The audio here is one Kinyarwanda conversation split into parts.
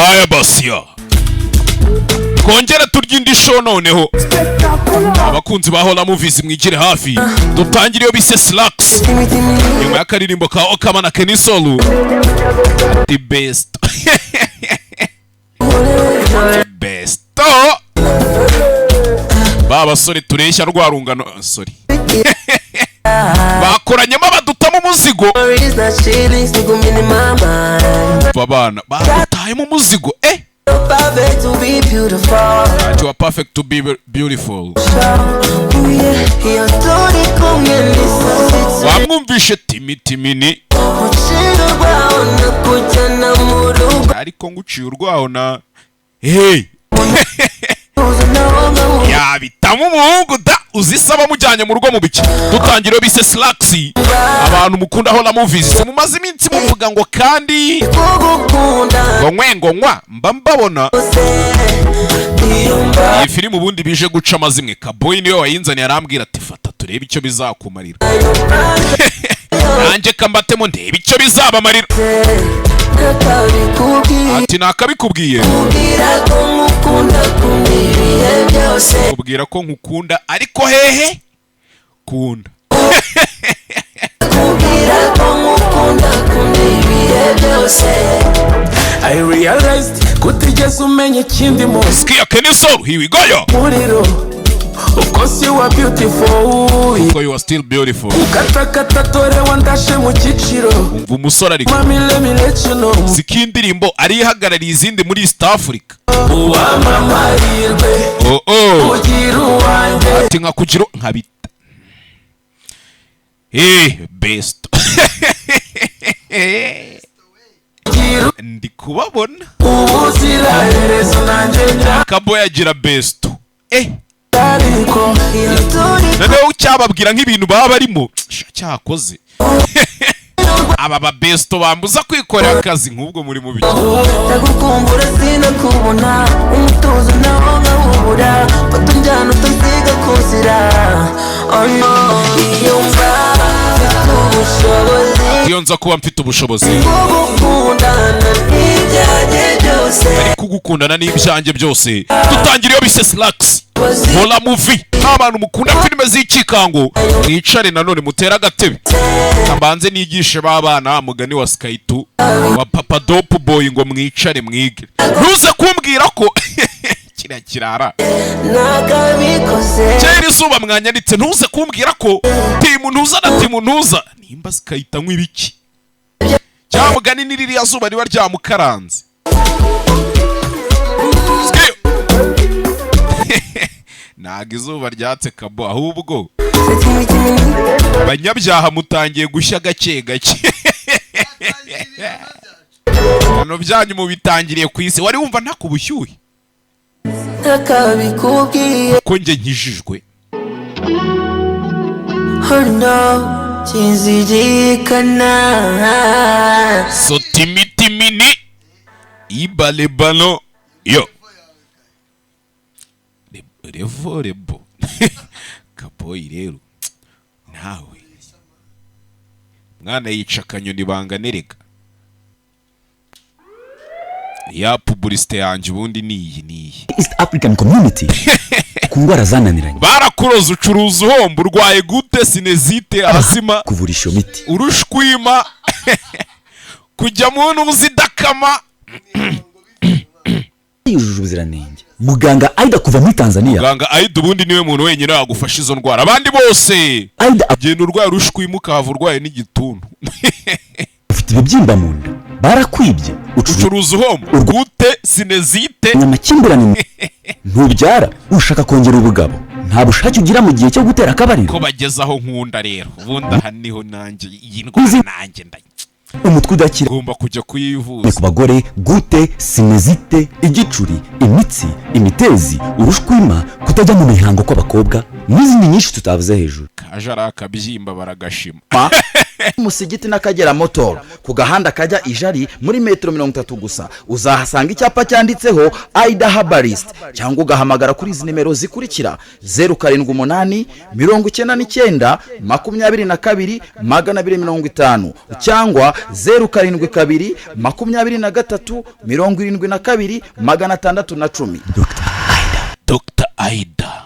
Aya basiya, twongere turya indi show. Noneho abakunzi ba Hola Movies, mwigire hafi dutangire iyo bise Slaxx, nyuma y'akaririmbo ka Okkama na Kenny Sol, The Best, The Best. Ba basore tureshya rwa rungano, sorry, bakoranyemo badutamo umuzigo. Babana badutayemo umuzigo, eh. You are perfect to be beautiful. Wamwumvishe timi timini, ariko nguciye urwaho na hey yabitamo umuhungu da uzisaba mujyanye mu rugo mu biki. Dutangira iyo bise Slaxx. Abantu mukunda Hola Movies, mumaze iminsi muvuga ngo kandi ngo nkwe ngo nkwa mba mbabona iyi filime. Ubundi bije guca amazimwe, Kaboyi niwe wayinzaniye, arambwira ati: "Fata turebe icyo bizakumarira." Nanjye kambatemo ndebe icyo bizabamarira. Ati: "Nakabikubwiye kubwira ko nkukunda, ariko hehe kunda." I realized kutigeze umenya ikindi munsi. Sikia Kenny Sol, here we go yo. Muriro. Of course you are beautiful. Ko you are still beautiful. Ukatakata dore wandashe mu cyiciro. Umva umusore ariko. Mami, let me let you know. Siko indirimbo arihagarariye izindi muri East Africa. Uwamamahirwe Oh. ugira uwanjye. Ati nkakugira nkabita eh best. Ugira Ndi kubabona. ubuziraherezo nanjye Kabo yagira best, eh. ariko Noneho cyababwira nk'ibintu baba barimo. Sha, cyakoze aba ba besto bambuza kwikorera akazi nk'ubwo muri mu biki. Ndagukumbura sinakubona, umutuzo nawo nkawubura, fata unjyana utasiga kuzira. Oh no, iyo mba mfite ubushobozi Iyo nza kuba mfite ubushobozi bwo gukundana n'ibyanjye byose. Kugukundana n'ibyanjye byose. Dutangira iyo bise Slaxx, Hola Movie. Nk'abantu mukunda filime z'ikikango, mwicare nanone mutere agatebe, mbanze nigishe b'abana mugani wa Skytu wa Papa Dope Boy ngo mwicare mwige. Ntuze kumbwira ko kiriya kirara Nakabikoze. Kera izuba mwanyanditse. Ntuze kumbwira ko timu ntuza na timu ntuza nimba zikahita anywa ibiki cyangwa mugani ni ririya zuba riba ryamukaranze. Sikiyo. Ntabwo izuba ryatse kabo, ahubwo abanyabyaha mutangiye gushya gake gake. Ibihano byanyu mubitangiriye ku isi. Wari wumva ntaka ubushyuhe? Nakabikubwiye. Ko njye nkijijwe. Oh no, kizirikana. Sotimitimini ibalebano yo revo rebo kaboyi. Rero nawe mwana yica akanyoni banganerega ya publicité yanjye. Ubundi niyi niyi. East African Community ku ndwara zananiranye. Barakuroza, ucuruza uhomba, urwaye gute, sinezite, asima, Kuvurisha iyo miti. urushwima, kujya mu ntuzi idakama. Yujuje ubuziranenge. Muganga Aida kuva muri Tanzania. Muganga Aida ubundi niwe muntu wenyine wagufasha izo ndwara, abandi bose Aida genda urwaye urushwima ukahava urwaye n'igituntu. Ufite ibibyimba mu nda, barakwibye, ucuruza Ucuruza uhomba, gute, sinezite. Amakimbirane, ntubyara, ushaka kongera ubugabo, nta bushake ugira mu gihe cyo gutera akabariro. Ko bageze aho nkunda rero, ubundi aha niho nanjye iyi ndwara nanjye Umutwe udakira. ngomba kujya kuyivuza. Ku bagore: gute, sinezite, igicuri, imitsi, imitezi, urushwima, kutajya mu mihango kw'abakobwa. N'izindi nyinshi tutavuze hejuru. Kaje ari akabyimba, baragashima. Musigiti n'Akagera Motor, ku gahanda kajya Ijari, muri metero 30 gusa uzahasanga icyapa cyanditseho Aida Herbalist, cyangwa ugahamagara kuri izi nimero zikurikira: 0789922250, cyangwa 0722272610. Dr Aida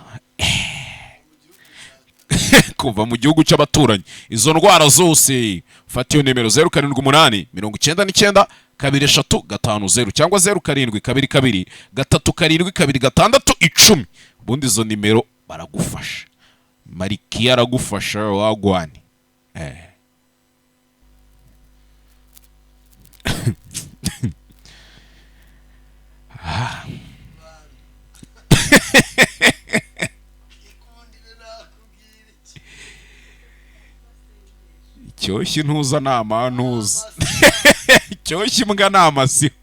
kuva mu gihugu cy'abaturanyi. Izo ndwara zose, fata iyo nimero 07899350, cyangwa 0722372610. Ubundi izo nimero baragufasha, Marikiya aragufasha wagwane. Ah. Icyoshye ntuza ni amantuza, icyoshye imbwa ni amasiho.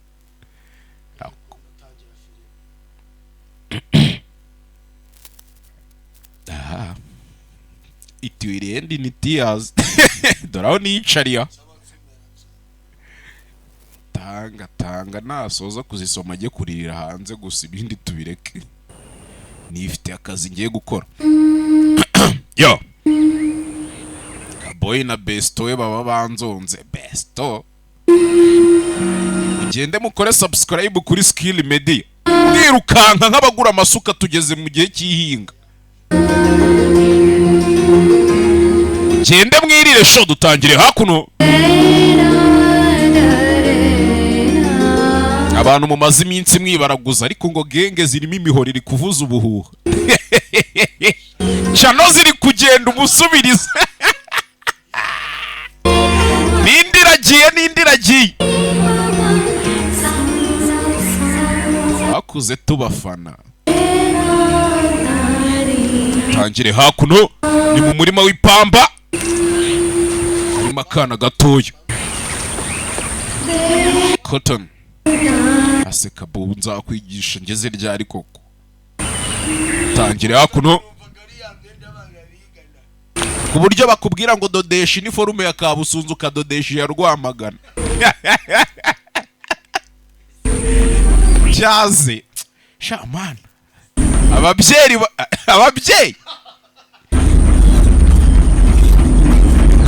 Aha. It will end in tears. Dore aho niyicariye. Tanga tanga, nasoza kuzisoma ajye kuririra hanze gusa, ibindi tubireke. Nifite akazi ngiye gukora. Yo Kaboyi na Besto we baba banzonze. Besto, mugende mukore subscribe kuri Skill Media, mwirukanka nk'abagura amasuka. Tugeze mu gihe cy'ihinga, gende mwirire show. Dutangire hakuno. Abantu mumaze iminsi mwibaraguza, ariko ngo genge zirimo imihoro iri kuvuza ubuhuha, channel ziri kugenda umusubiriza, n'indi iragiye, n'indi iragiye. Bakuze tubafana. Tangire hakuno, ni mu murima w'ipamba, harimo akana gatoya. Cotton aseka. Bubu, nzakwigisha ngeze ryari koko? Tangire hakuno, ku buryo bakubwira ngo dodesha iniforume ya Kabusunzu, ukadodesha iya Rwamagana. Cyaze shamana, ababyeyi ababyeyi.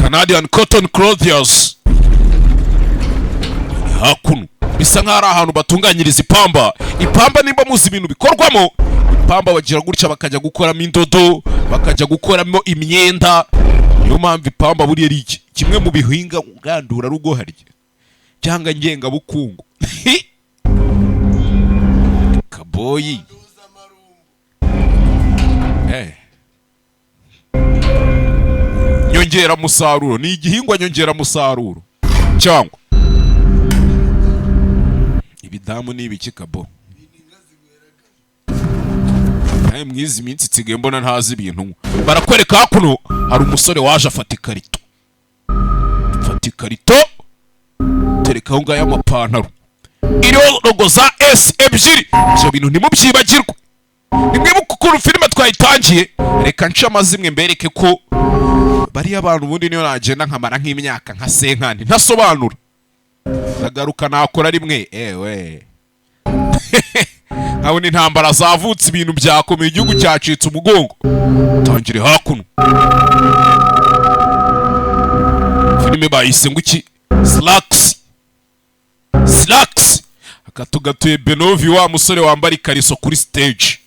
Canadian Cotton Clothiers hakuno, bisa nk'aho ari ahantu batunganyiriza ipamba. Ipamba, nimba muzi ibintu bikorwamo ipamba, bagira gutya bakajya gukoramo indodo, bakajya gukoramo imyenda. Niyo mpamvu ipamba buriya ari iki kimwe mu bihinga ngandurarugo harya cyangwa ngengabukungu. Kaboyi. Nyongeramusaruro, ni igihingwa nyongeramusaruro. Cyangwa ibidamu ni ibiki? Kabo, nawe mwizi minsi nsigaye mbona ntazi ibintu. Barakwereka hakuno hari umusore waje afata ikarito, afata ikarito tereka aho ngaho amapantaro iriho logo za S ebyiri. Ibyo bintu ntimubyibagirwe, nimwibuke ukuntu filime twayitangiye. Reka nce amazimwe mbereke ko bariya abantu ubundi niyo nagenda nkamara nk'imyaka nka senkani ntasobanura, ndagaruka nakora rimwe. Ewe, nkabona intambara zavutse, ibintu byakomeye, igihugu cyacitse umugongo. Tangire hakuno, filime bayise ngo iki? Slacks, Slacks. Akatugatuye Benovi, wa musore wambara ikariso kuri stage.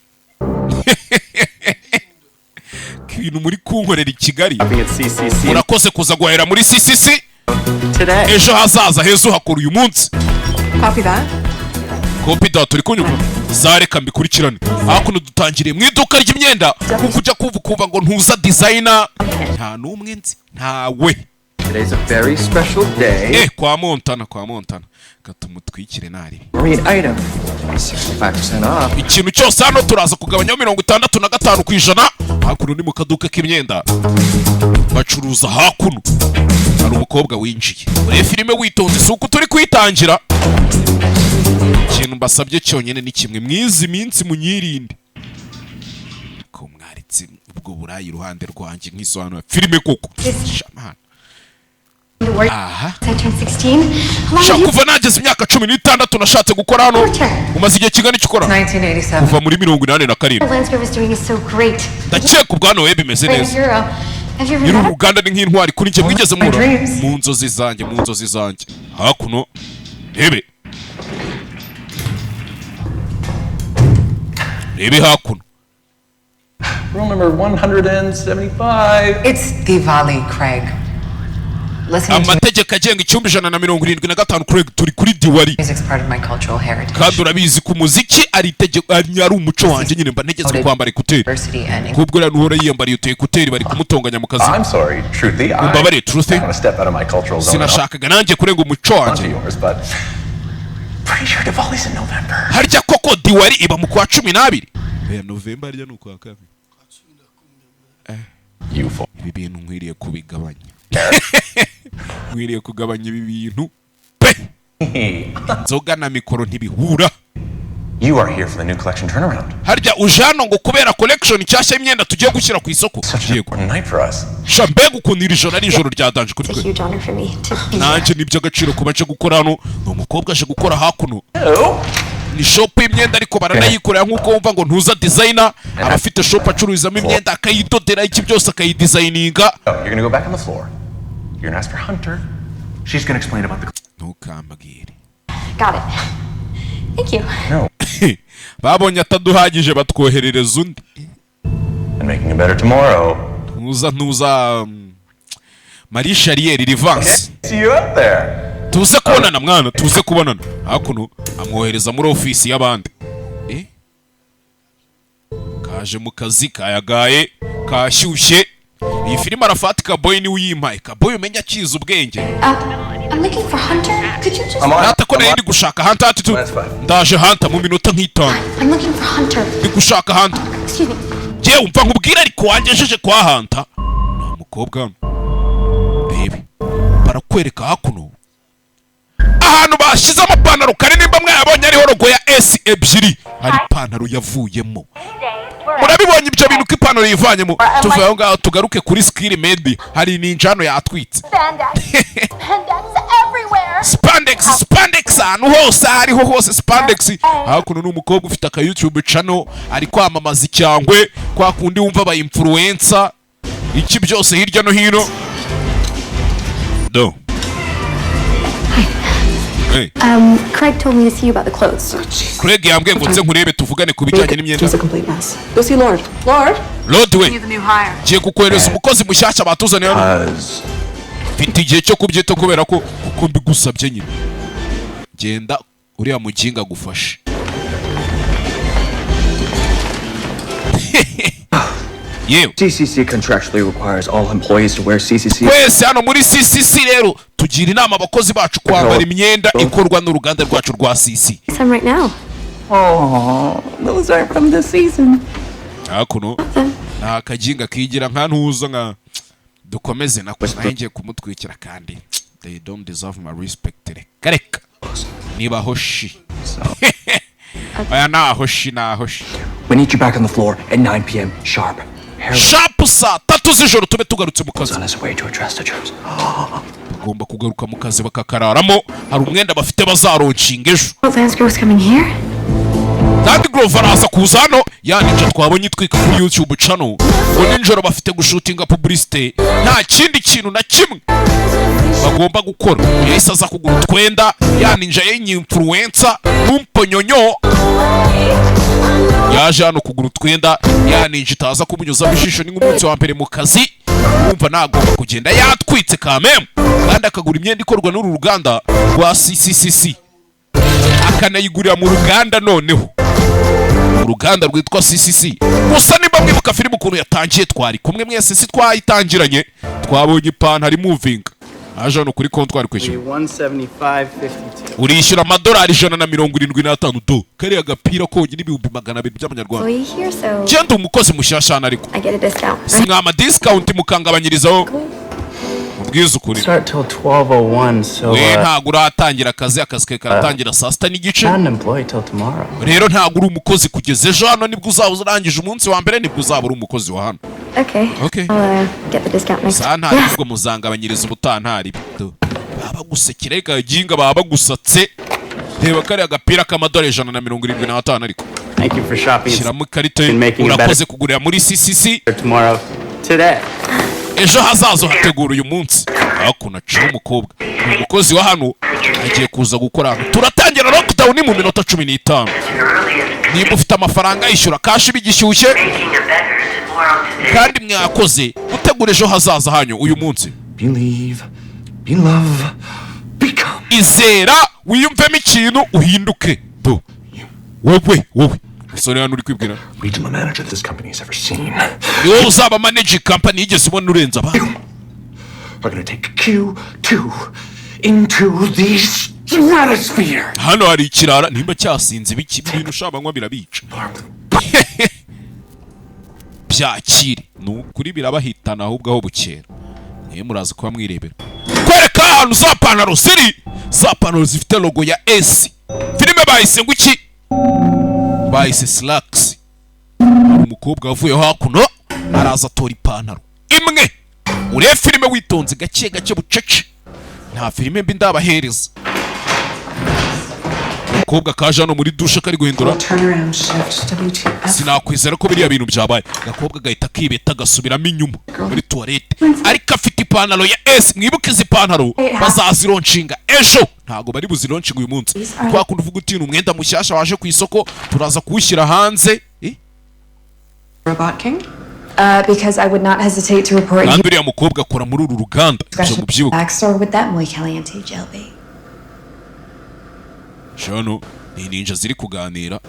Ibintu muri kunkorera i Kigali. Shopping at CCC Murakoze kuza guhahira muri CCC. today. Ejo hazaza heza uhakora uyu munsi. Copy that. Copy that, turi kunyumva zareka mbikurikirane. Hakuno dutangiriye mu iduka ry'imyenda, kuko ujya kumva ukumva ngo ntuza designer, nta n'umwe nzi, ntawe. Today's a very special day. Kwa Montana, kwa Montana, katumutwikire nari. Marine item, 65% off. Ikintu cyose hano turaza kugabanyaho 65%. Hakuno ni mu kaduka k'imyenda bacuruza. Hakuno hari umukobwa winjiye. Urebe filime witonze, si uko turi kuyitangira. Ikintu mbasabye cyonyine ni kimwe: mwizi minsi munyirinde ko mwaritse. Ubwo Ubwo burayi iruhande rwanjye nk'isobanura filime koko. Shamana. Aha. I turned 16. How long Sha, have you kuva nageze imyaka 16 nashatse gukora hano. Umaze igihe kingana iki ukora? 1987. Kuva muri 87. Landsgrove is doing is so great. Ndakeka ubwo hano we bimeze Great neza. hero. Have you ever Nyiri met him? uruganda ni nk'intwari kuri njye. Mwigeze muhura? Dreams. Mu nzozi zanjye, mu nzozi zanjye. Hakuno rebe, rebe hakuno. Room number 175. It's Diwali, Craig. Listening to Amategeko agenga icyumba 175, Craig, turi kuri Diwali. music's part of my cultural heritage. Kandi urabizi ku muziki ari itegeko, ari umuco wanjye nyine, mba ntegetswe kwambara écouteurs. Diversity and Kubwo rero nuhora yiyambariye utu écouteurs, bari kumutonganya mu kazi. I'm sorry, Truthy. I Umbabarire, Truthy. want to step out of my cultural zone and Sinashakaga nanjye kurenga umuco wanjye onto yours, but pretty sure Diwali's in November. Harya koko Diwali iba mu kwa 12? Oya, November harya ni ukwa kabiri. You fool. Ibi bintu nkwiriye kubigabanya, nkwiriye kugabanya ibi bintu pe. Inzoga na mikoro ntibihura. You are here for the new collection turnaround. Harya uje hano ngo kubera collection nshyashya y'imyenda tugiye gushyira ku isoko? Such an Yego. important night for us. Sha, mbega ukuntu iri joro ari ijoro rya danger kuri It's a twe. huge honor for me to be here. Nanjye ni iby'agaciro kuba nje gukora hano. Ni umukobwa aje gukora hakuno, ni shop y'imyenda ariko baranayikorera, nk'uko wumva ngo ntuza designer aba afite shop acururizamo imyenda, akayidodera, iki byose, akayidesigninga. Oh, you're gonna go back on the floor. You're gonna ask for Hunter. She's gonna explain about the. Ntukambwire. Got it. Thank you. No. Babonye ataduhagije batwoherereza undi. And making it better tomorrow. Ntuza Marie Charriere Rivanse. See you up there. Tuze kubonana mwana, tuze kubonana. Hakuno amwohereza muri ofisi y'abandi. Eh? Kaje mu kazi kayagaye kashyushye. Iyi filime Arafati Kaboy niwe uyimpaye. Kaboy umenya akiza ubwenge. I'm looking for Hunter. Could you just? I'm on. Nata ko nari ndi gushaka Hunter ati tu That's fine. ndaje Hunter mu minota nk'itanu. I'm looking for Hunter. Ndi gushaka Hunter. Excuse me. Njyewe umva nkubwire, ariko wangejeje kwa Hunter ni umukobwa hano. Rebe, barakwereka hakuno ahantu bashyize amapantaro kare, nimba mwayabonye ariho logo ya S ebyiri, hari ipantaro yavuyemo. Murabibonye ibyo bintu ko ipantaro yivanyemo? Tuvuye aho ngaho tugaruke kuri Skiri Medi, hari ninjano yatwitse. Spandex everywhere. Spandex, spandex ahantu hose, aho ariho hose spandex. Hakuno ni umukobwa ufite aka YouTube channel, ari kwamamaza icyangwe kwa kundi wumva aba influencer iki byose hirya no hino do. Hey. Craig told me to see you about the clothes. Craig yambwiye ngo nze nkurebe tuvugane ku bijyanye n'imyenda. She's a complete mess. Go see Lord. Lord? Lord we, The new hire. ngiye kukohereza umukozi mushyashya batuzaniye hano. Cause Mfite igihe cyo kubyita kubera ko kuko mbigusabye nyine. Genda uriya muginga agufashe. Yewe. CCC contractually requires all employees to wear CCC. Twese hano muri CCC rero tugira inama abakozi bacu kwambara imyenda ikorwa n'uruganda rwacu rwa CC. Some right now. Oh, those aren't from this season. Hakuno ni akaginga kigira nka ntuza nka dukomeze nako nayo ngiye kumutwikira, kandi they don't deserve my respect. Reka reka, niba hoshi aya naho shi, naho shi. We need you back on the floor at 9 p.m. sharp. Harold Sharp saa 3 z'ijoro tube tugarutse mu kazi. is on his way to address the troops. Bagomba kugaruka mu kazi bakakararamo, hari umwenda bafite bazalaunchinga ejo. What, Lance Grove's coming here? Kandi Groove araza kuza hano, ya ninja twabonye itwika kuri YouTube channel, ngo nijoro bafite gushootinga publicité, nta kindi kintu na kimwe bagomba gukora. Yahise aza kugura utwenda, ya ninja y'influencer n'umponyonyo yaje hano kugura utwenda, ya ninja itaza kumunyuzamo ijisho. Ni nk'umunsi wa mbere mu kazi, wumva nagomba kugenda yatwitse kamemu, kandi akagura imyenda ikorwa n'uru ruganda rwa CCCC, akanayigurira mu ruganda, noneho uruganda rwitwa CCC. Gusa niba mwibuka filime ukuntu yatangiye, twari kumwe mwese, si twayitangiranye? Twabonye ipantaro imuvinga, aje hano kuri comptoir kwishyura. 175.52. Urishyura amadolari 175 do kariya gapira konyine, 200,000 by'amanyarwanda. Employee here, so Genda umukozi mushyashya hano ariko I get a discount. si mwama discount mukangabanyirizaho? Mubwize ukuri. Start till 12:01, so We ntabwo uratangira akazi, akazi kawe karatangira saa 6:30. Not an employee till tomorrow. Rero ntabwo uri umukozi kugeza ejo. Hano nibwo uzaba urangije umunsi wa mbere, nibwo uzaba uri umukozi wa hano. Okay. Okay. I'll get the discount next. Saa ntari ubwo muzangabanyiriza ubutaha, ntari baba bagusekera. Reka ginga, baba bagusatse. Reba kariya gapira k'amadolari 175 ariko. Thank you for shopping. Shyiramo ikarita. And making it better Urakoze kugurira muri CCC. tomorrow. Today. Ejo hazaza hategura uyu munsi. Hakuno aciye umukobwa, ni umukozi wa hano, agiye kuza gukora hano. Turatangira lockdown mu minota 15. Niba ufite amafaranga, yishyura cash bigishyushye. Kandi mwakoze gutegura ejo hazaza hanyu uyu munsi. Believe, be love, become. Izera, wiyumvemo ikintu, uhinduke. Do wowe, wowe musore hano uri kwibwira. Regional manager this company has ever seen. Ni wowe uzaba managing company yigeze ubona urenze abandi. Are gonna take Q2 into the stratosphere. Hano hari ikirara nimba cyasinze ibiki, ibintu ushabanywa birabica. Byakire, ni ukuri birabahitana. Ahubwo aho bukera mwe muraza kuba mwirebera. Kwereka ahantu za pantaro ziri, za pantaro zifite logo ya S. Filime bahise ngo iki? Bahise Slaxx. Hari umukobwa wavuye hakuno, araza atora ipantaro imwe. Urebe filime witonze, gake gake, bucece, nta filime mbi ndabahereza. Umukobwa kaje hano muri dushe kari guhindura. Turnaround shift. WTF. Sinakwizera ko biriya bintu byabaye. Agakobwa gahita kibeta, gasubiramo inyuma muri tuwarete, ariko afite ipantaro ya S. Mwibuke izi pantaro bazazilaunchinga ejo, ntabwo bari buzilaunchinga uyu munsi. Kwa kundi uvuga uti: "Ni umwenda mushyashya waje ku isoko, turaza kuwushyira hanze." Eh? Robot King? Because I would not hesitate to report you. Kandi uriya mukobwa akora muri uru ruganda, ibyo mubyibuke. Backstore with that muy caliente gel bait. Hano ni ninja ziri kuganira,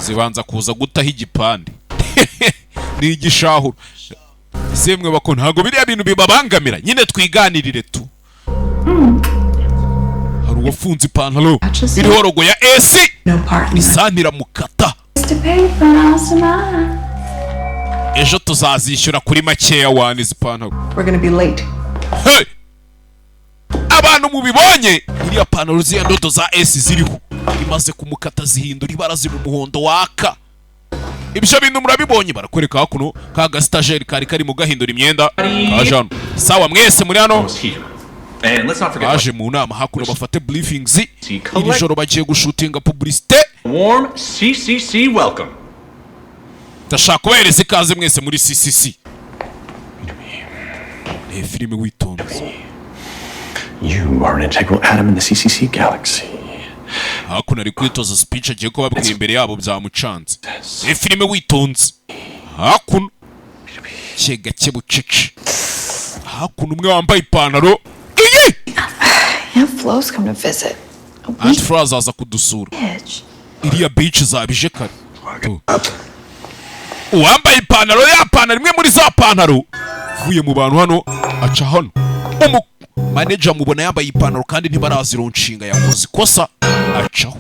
zibanza kuza gutaho igipande, ni igishahuro. Semwe bako, ntabwo biriya bintu bibabangamira nyine, twiganirire tu. Hari uwafunze ipantaro iriho logo ya S, isantira mukata. To pay for most of mine. Ejo tuzazishyura kuri makeya wani izi pantaro. We're gonna be late. Hey! Abantu mubibonye, iriya pantaro, ziriya ndodo za S ziriho, imaze kumukata zihindura ibara, ziba umuhondo waka. Ibyo bintu murabibonye. Barakwereka hakuno ka gasitajeri kari karimo gahindura imyenda kaje hano. Sawa, mwese muri hano. And let's not forget Baje mu nama hakuno, bafate briefings. Iri joro bagiye gushootinga publicité. Warm CCC welcome. Ndashaka kubahereza ikaze mwese muri CCC. Ni filime witonze. You are an integral atom in the CCC galaxy. Hakuno ari kwitoza speech agiye kubabwira imbere yabo, byamucanze. Ni filime witonze. Hakuno gake gake, bucece. Hakuno umwe wambaye ipantaro iyi. Aunt Flo's come to visit. Aunt Flo azaza kudusura. Bitch. Iriya beach izaba kare. Uwambaye ipantaro ya pantaro, imwe muri za pantaro, uvuye mu bantu hano aca hano, umu manager mubona yambaye ipantaro kandi ntibarazilaunchinga, yakoze ikosa, acaho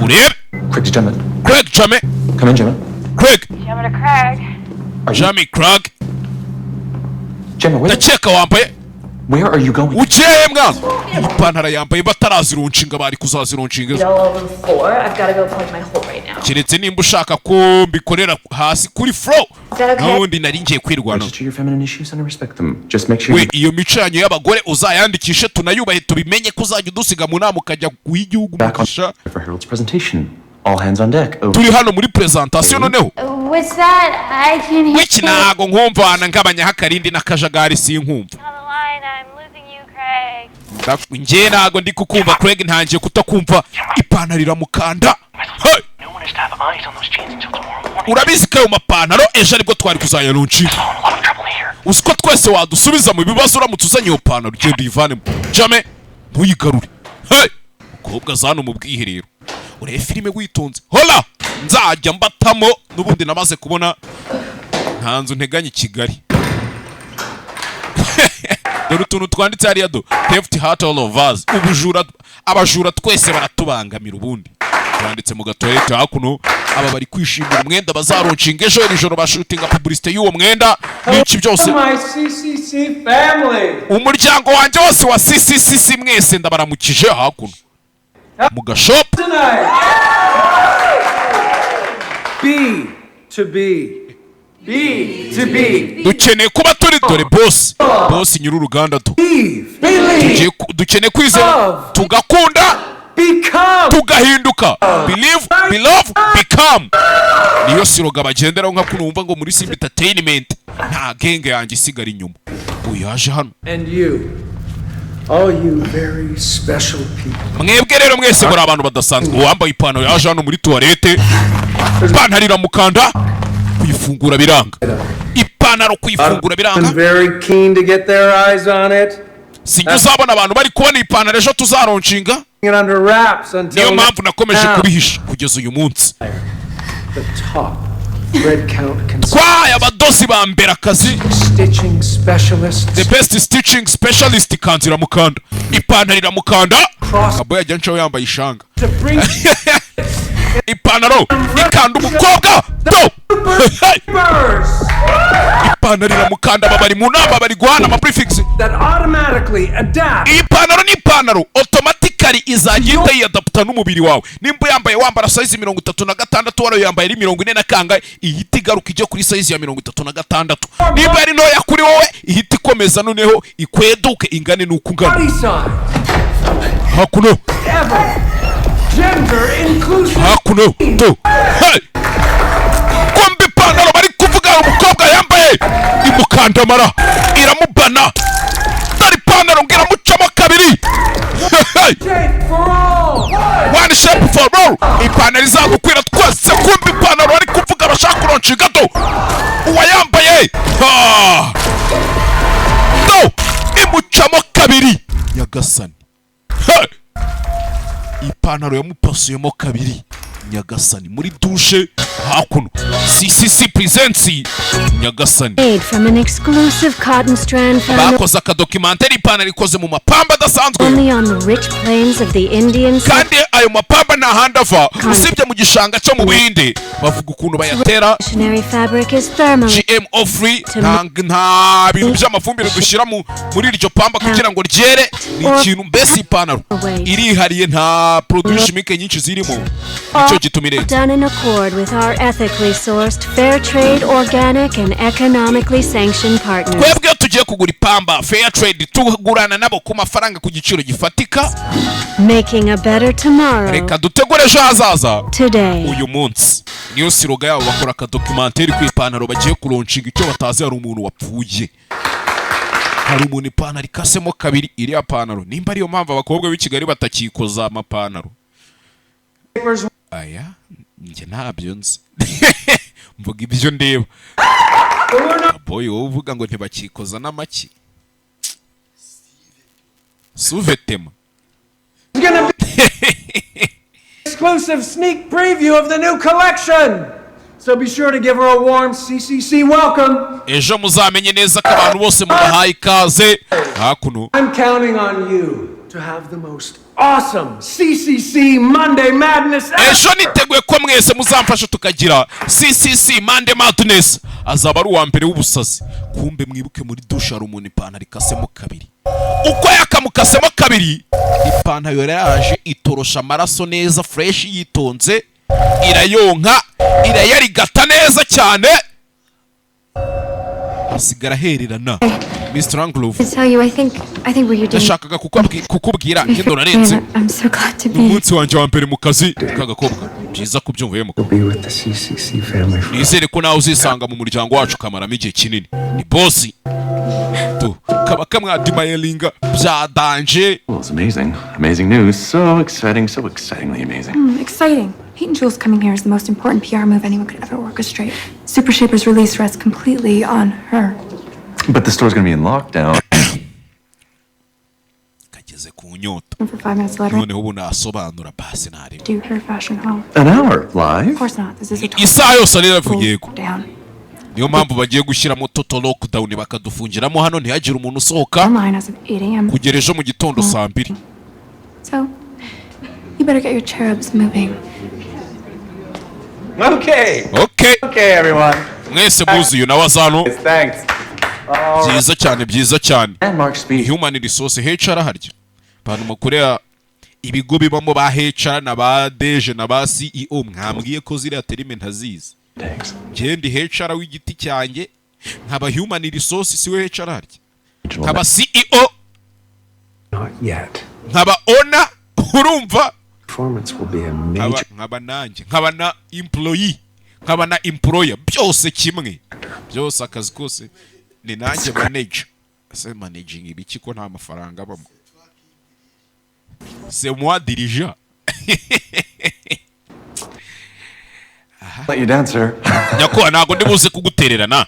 urebe. Craig Gemma. Craig Jame. Come in, Gemma. Craig. Gemma to Craig. Jamie Craig. Gemma, where, Ndakeka wambaye. where are you going? Ukeye mwana, ipantaro yambaye batarazilaunchinga, bari kuzazilaunchinga ejo. All over the floor. I've got to go plug my hole right now. Keretse nimba ushaka ko mbikorera hasi kuri floor. Is that okay? N'ubundi nari ngiye kwirwanaho. Register your feminine issues and I respect them. Just make sure We you iyo mico yanyu y'abagore uzayandikishe, tunayubahe, tubimenye ko uzajya udusiga mu nama ukajya guha igihugu back on umugisha. for Harold's presentation. All hands on deck. Over. Turi hano muri presentation noneho. What's that? I can't hear. Wiki ntago nkumva, ngabanyaho akarindi n'akajagari, sinkumva. Njye ntago ndi kukumva Craig, ntangiye kutakumva. Ipantaro iramukanda. Hey! Urabizi ko ayo mapantaro ejo aribwo twari kuzayalaunchinga. Uzi ko twese wadusubiza mu bibazo uramutse uzanye iyo pantaro? Ugenda uyivanemo, jame, ntuyigarure. Hey! Mukobwa aza hano mu bwiherero. Urebe filime witonze. Hola, nzajya mbatamo n'ubundi namaze kubona nta nzu nteganya i Kigali. Dore utuntu twanditse hariya do: "Theft hurt all of us." Ubujura, abajura twese baratubangamira. Ubundi Yanditse mu gatoilette. Hakuno aba bari kwishimira umwenda bazalaunchinga ejo. Iri joro bashootinga publicité y'uwo mwenda n'iki byose. My CCC family. Umuryango wanjye wose wa CCCC, mwese ndabaramukije. Hakuno mu gashop. Tonight. B to B. B to B. Dukeneye kuba turi, dore boss, boss nyir'uruganda tu. Believe. Dukeneye kwizera, tugakunda, Become. tugahinduka. Believe, belove, become, niyo slogan bagenderaho. Nka kuno wumva ngo muri Simba Entertainment nta genge yanjye isigara inyuma. Uyu yaje hano. And you. All you very special people. Mwebwe rero mwese muri abantu badasanzwe. Uwambaye ipantaro yaje hano muri toilette, ipantaro iramukanda, kuyifungura biranga. Ipantaro kuyifungura biranga. I'm very keen to get their eyes on it. Sijya uzabona abantu bari kubona ipantaro ejo tuzalaunchinga. It under wraps until Niyo mpamvu nakomeje now. kubihisha kugeza uyu munsi. The top thread count Twahaye abadozi ba mbere akazi. stitching specialists. The best stitching specialist. Ikanzu iramukanda, ipantaro iramukanda. Kabo yajya ncaho yambaye ishanga. To bring Ipantaro ikanda umukobwa do. birds Ipantaro iramukanda. Aba bari mu nama, bari guhana ama prefix. that automatically adapt Iyi pantaro ni ipantaro automatically izajya ihita yiyadapta n'umubiri wawe. Nimba uyambaye, wambara size 36, wari yambaye ari 40 na kangahe, ihita igaruka ijya kuri size ya 36. Nimba ari ntoya kuri wowe, ihita ikomeza noneho ikweduke ingane n'uko ungana. body size Hakuno. ever. Gender inclusive. Hakuno to. Hey! Kumbe ipantaro bari kuvuga umukobwa yambaye imukandamara, iramubana. Dore ipantaro ngo iramucamo kabiri. Hey! Shape for all. One shape for all, ipantaro izagukwira twese. Kumva ipantaro bari kuvuga bashaka kulaunchinga do, uwayambaye ha do imucamo kabiri. Nyagasani! Hey! Ipantaro yamupasuyemo kabiri. Nyagasani! Muri douche hakuno, CCC presents. Nyagasani! Made from an exclusive cotton strand found Bakoze akadocumentary. Ipantaro ikoze mu mapamba adasanzwe. only on the rich plains of the Indian Kandi ayo mapamba nta handi ava usibye mu gishanga cyo mu Buhinde. Bavuga ukuntu bayatera. Missionary fabric is thermally GMO free, nta bintu by'amafumbire dushyira muri iryo pamba kugira ngo ryere. Ni ikintu mbese ipantaro irihariye, nta produit chimique nyinshi zirimo, nicyo gituma irenze. Done in accord with our ethically sourced, fair trade, organic, and economically sanctioned partners. Twebwe iyo tugiye kugura ipamba fair trade, tugurana nabo ku mafaranga, ku giciro gifatika. Making a better tomorrow Reka dutegure ejo hazaza today. uyu munsi, niyo slogan yabo. Bakora akadocumentary ku ipantaro bagiye kulaunchinga. Icyo batazi, hari umuntu wapfuye, hari umuntu ipantaro ikasemo kabiri. Iriya pantaro, nimba ariyo mpamvu abakobwa b'i Kigali batakikoza amapantaro aya, njye ntabyo nzi, mvuga ibyo ndeba. Boy, wowe uvuga ngo ntibakikoza n'amaki suvetema. It's gonna be exclusive sneak preview of the new collection. So be sure to give her a warm CCC welcome. Ejo muzamenye neza ko abantu bose mubahaye ikaze hakuno. I'm counting on you to have the most awesome CCC Monday Madness ever. Ejo niteguye ko mwese muzamfasha tukagira CCC Monday Madness, azaba ari uwa mbere w'ubusazi. Kumbe mwibuke, muri douche hari umuntu ipantaro ikasemo kabiri. Uko yakamukasemo kabiri, ipantaro yari yaje itorosha amaraso neza fresh, yitonze, irayonka, irayarigata neza cyane, asigara ahererana. Mr. Anglove. To tell you, I think what you're doing. Ndashakaga kukubwira ngendo narenze. I'm so glad to be. Umunsi wanjye wa mbere mu kazi k'agakobwa, byiza kubyumvuyemo. Be with the CCC family for Nizere ko nawe uzisanga mu muryango wacu ukamaramo igihe kinini. Ni boss tu kaba kamwadimayelinga bya danger. Well, it's amazing. Amazing news. So exciting, so excitingly amazing. Exciting. Pete and Jules coming here is the most important PR move anyone could ever orchestrate. Super Shaper's release rests completely on her. But the store's gonna be in lockdown. Kageze ku nyota. And for 5 minutes later, Noneho ubu nasobanura basi ntareba. do her fashion hall. An hour live? Of course not. This is a total Isaha yose rero yego. down. Niyo mpamvu bagiye gushyiramo total lockdown, bakadufungiramo hano, ntihagire umuntu usohoka Online as of 8 a.m. kugera ejo mu gitondo saa 2. So, you better get your cherubs moving. Okay. Okay. Okay, everyone. Mwese muzuye nawe azano. Thanks. Byiza cyane, byiza cyane. Human resource, HR harya abantu mukorera ibigo bibamo ba HR na ba DG na ba CEO, mwambwiye ko ziriya terme ntazizi. Njye ndi HR w'igiti cyanjye, nkaba human resource, si we HR harya, nkaba CEO, Not yet. nkaba owner, urumva? Performance will be a Nkaba major nkaba nanjye nkaba na employee, nkaba na employer, byose kimwe, byose akazi kose ni nanjye manager. Ese managing ibiki ko nta mafaranga abamo? C'est moi dirigeant. Let you down, sir. Nyakubahwa, ntabwo ndi buze kugutererana.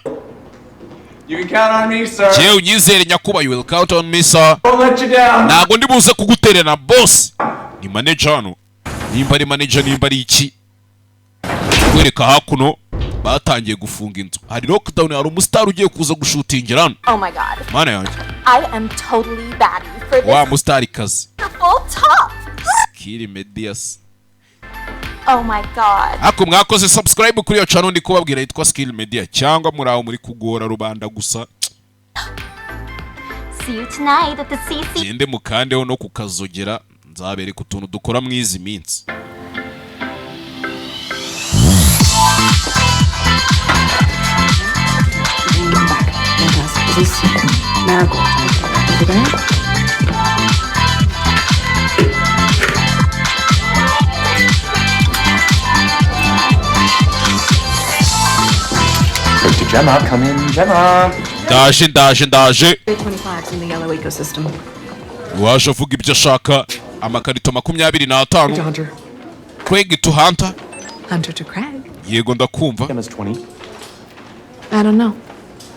You can count on me, sir. Jewe unyizere nyakubahwa, you will count on me, sir. Won't let you down. Ntabwo ndi buze kugutererana, boss. Ni manager hano, nimba ari manager, nimba ari iki. Kwereka hakuno batangiye gufunga inzu, hari lockdown, hari umusitari ugiye kuza gushutingira hano. Oh my God. Mana yanjye! I am totally batty for this Wa musitari kazi. beautiful top. Skill Medias. Oh my God. Ariko mwakoze subscribe kuri iyo channel ndi kubabwira yitwa Skill Media, cyangwa muri aho muri kugora rubanda gusa? See you tonight at the CC. Gende mukandeho no kukazogera, nzabereka utuntu dukora mu izi minsi. Fantastic. Is this marigold over there? Go to Gemma. Come in, Gemma. Ndaje, ndaje, ndaje. 25s in the yellow ecosystem. Waje avuga ibyo ashaka, amakarito 25. Hunter. Craig to Hunter. Hunter to Craig. Yego, ndakumva. I don't know.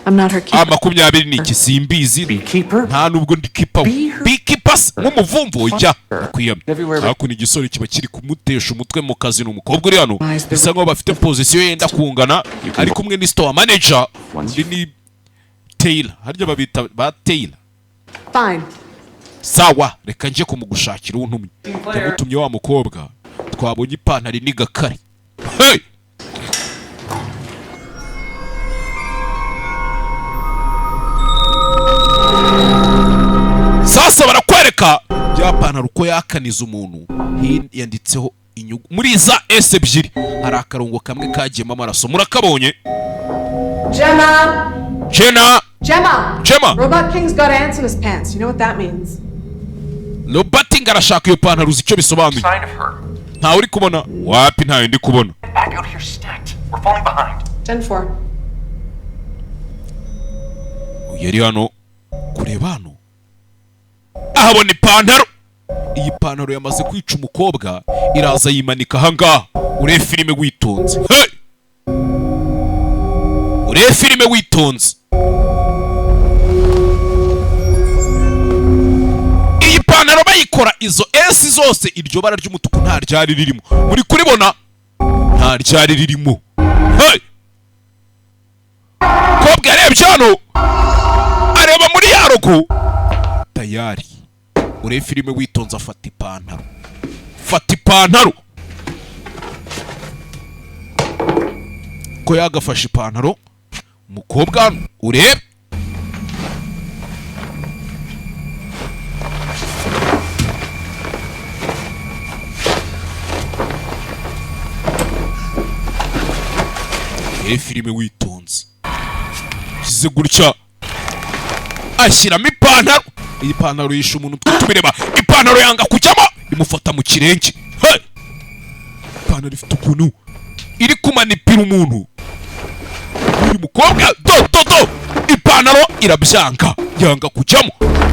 I'm not her A keeper. 20 ni iki? Simbizi, nta nubwo ndi keeper we. Beekeeper se nk'umuvumvu ujya kwiyamye. Hakuno igisore kiba kiri kumutesha umutwe mu kazi ni umukobwa uri hano, bisa nkaho bafite position yenda kungana, ari kumwe ni store manager, undi ni Taylor, harya babita ba Taylor. Fine. Sawa, reka njye kumugushakira untumye. Yamutumye wa mukobwa twabonye ipantaro n'igakare. Hey! Sasa barakwereka bya pantaro uko yakaniza umuntu. Yanditseho inyugu muri za S ebyiri, hari akarongo kamwe kagiyemo amaraso, murakabonye? Gemma! Jenna! Gemma! Gemma! Robot King's got ants in his pants. You know what that means? Robert ngo arashaka iyo pantaro, uzi icyo bisobanuye? Ntawe uri kubona? Wapi, ntayo ndi kubona. Back out here stacked. We're falling behind. 10-4. Uyu yari hano kureba hano, ahabona ipantaro. Iyi pantaro yamaze kwica umukobwa, iraza yimanika ahangaha. Urebe filime witonze. Hey! Urebe filime witonze. Iyi pantaro bayikora, izo S zose, iryo bara ry'umutuku nta ryari ririmo. Muri kuribona? Nta ryari ririmo. Hey! Kobwa yarebye hano, areba muri ya logo tayari. Urebe filime witonze. Afata ipantaro, fata ipantaro ko yagafashe ipantaro umukobwa hano, urebe. Urebe filime witonze. Shyize gutya, ashyiramo ipantaro. Iyi pantaro yishe umuntu, twe tubireba. Ipantaro yanga kujyamo, imufata mu kirenge. Hey! Ipantaro ifite ukuntu iri kumanipira umuntu. Uyu mukobwa, do do do, ipantaro irabyanga, yanga kujyamo,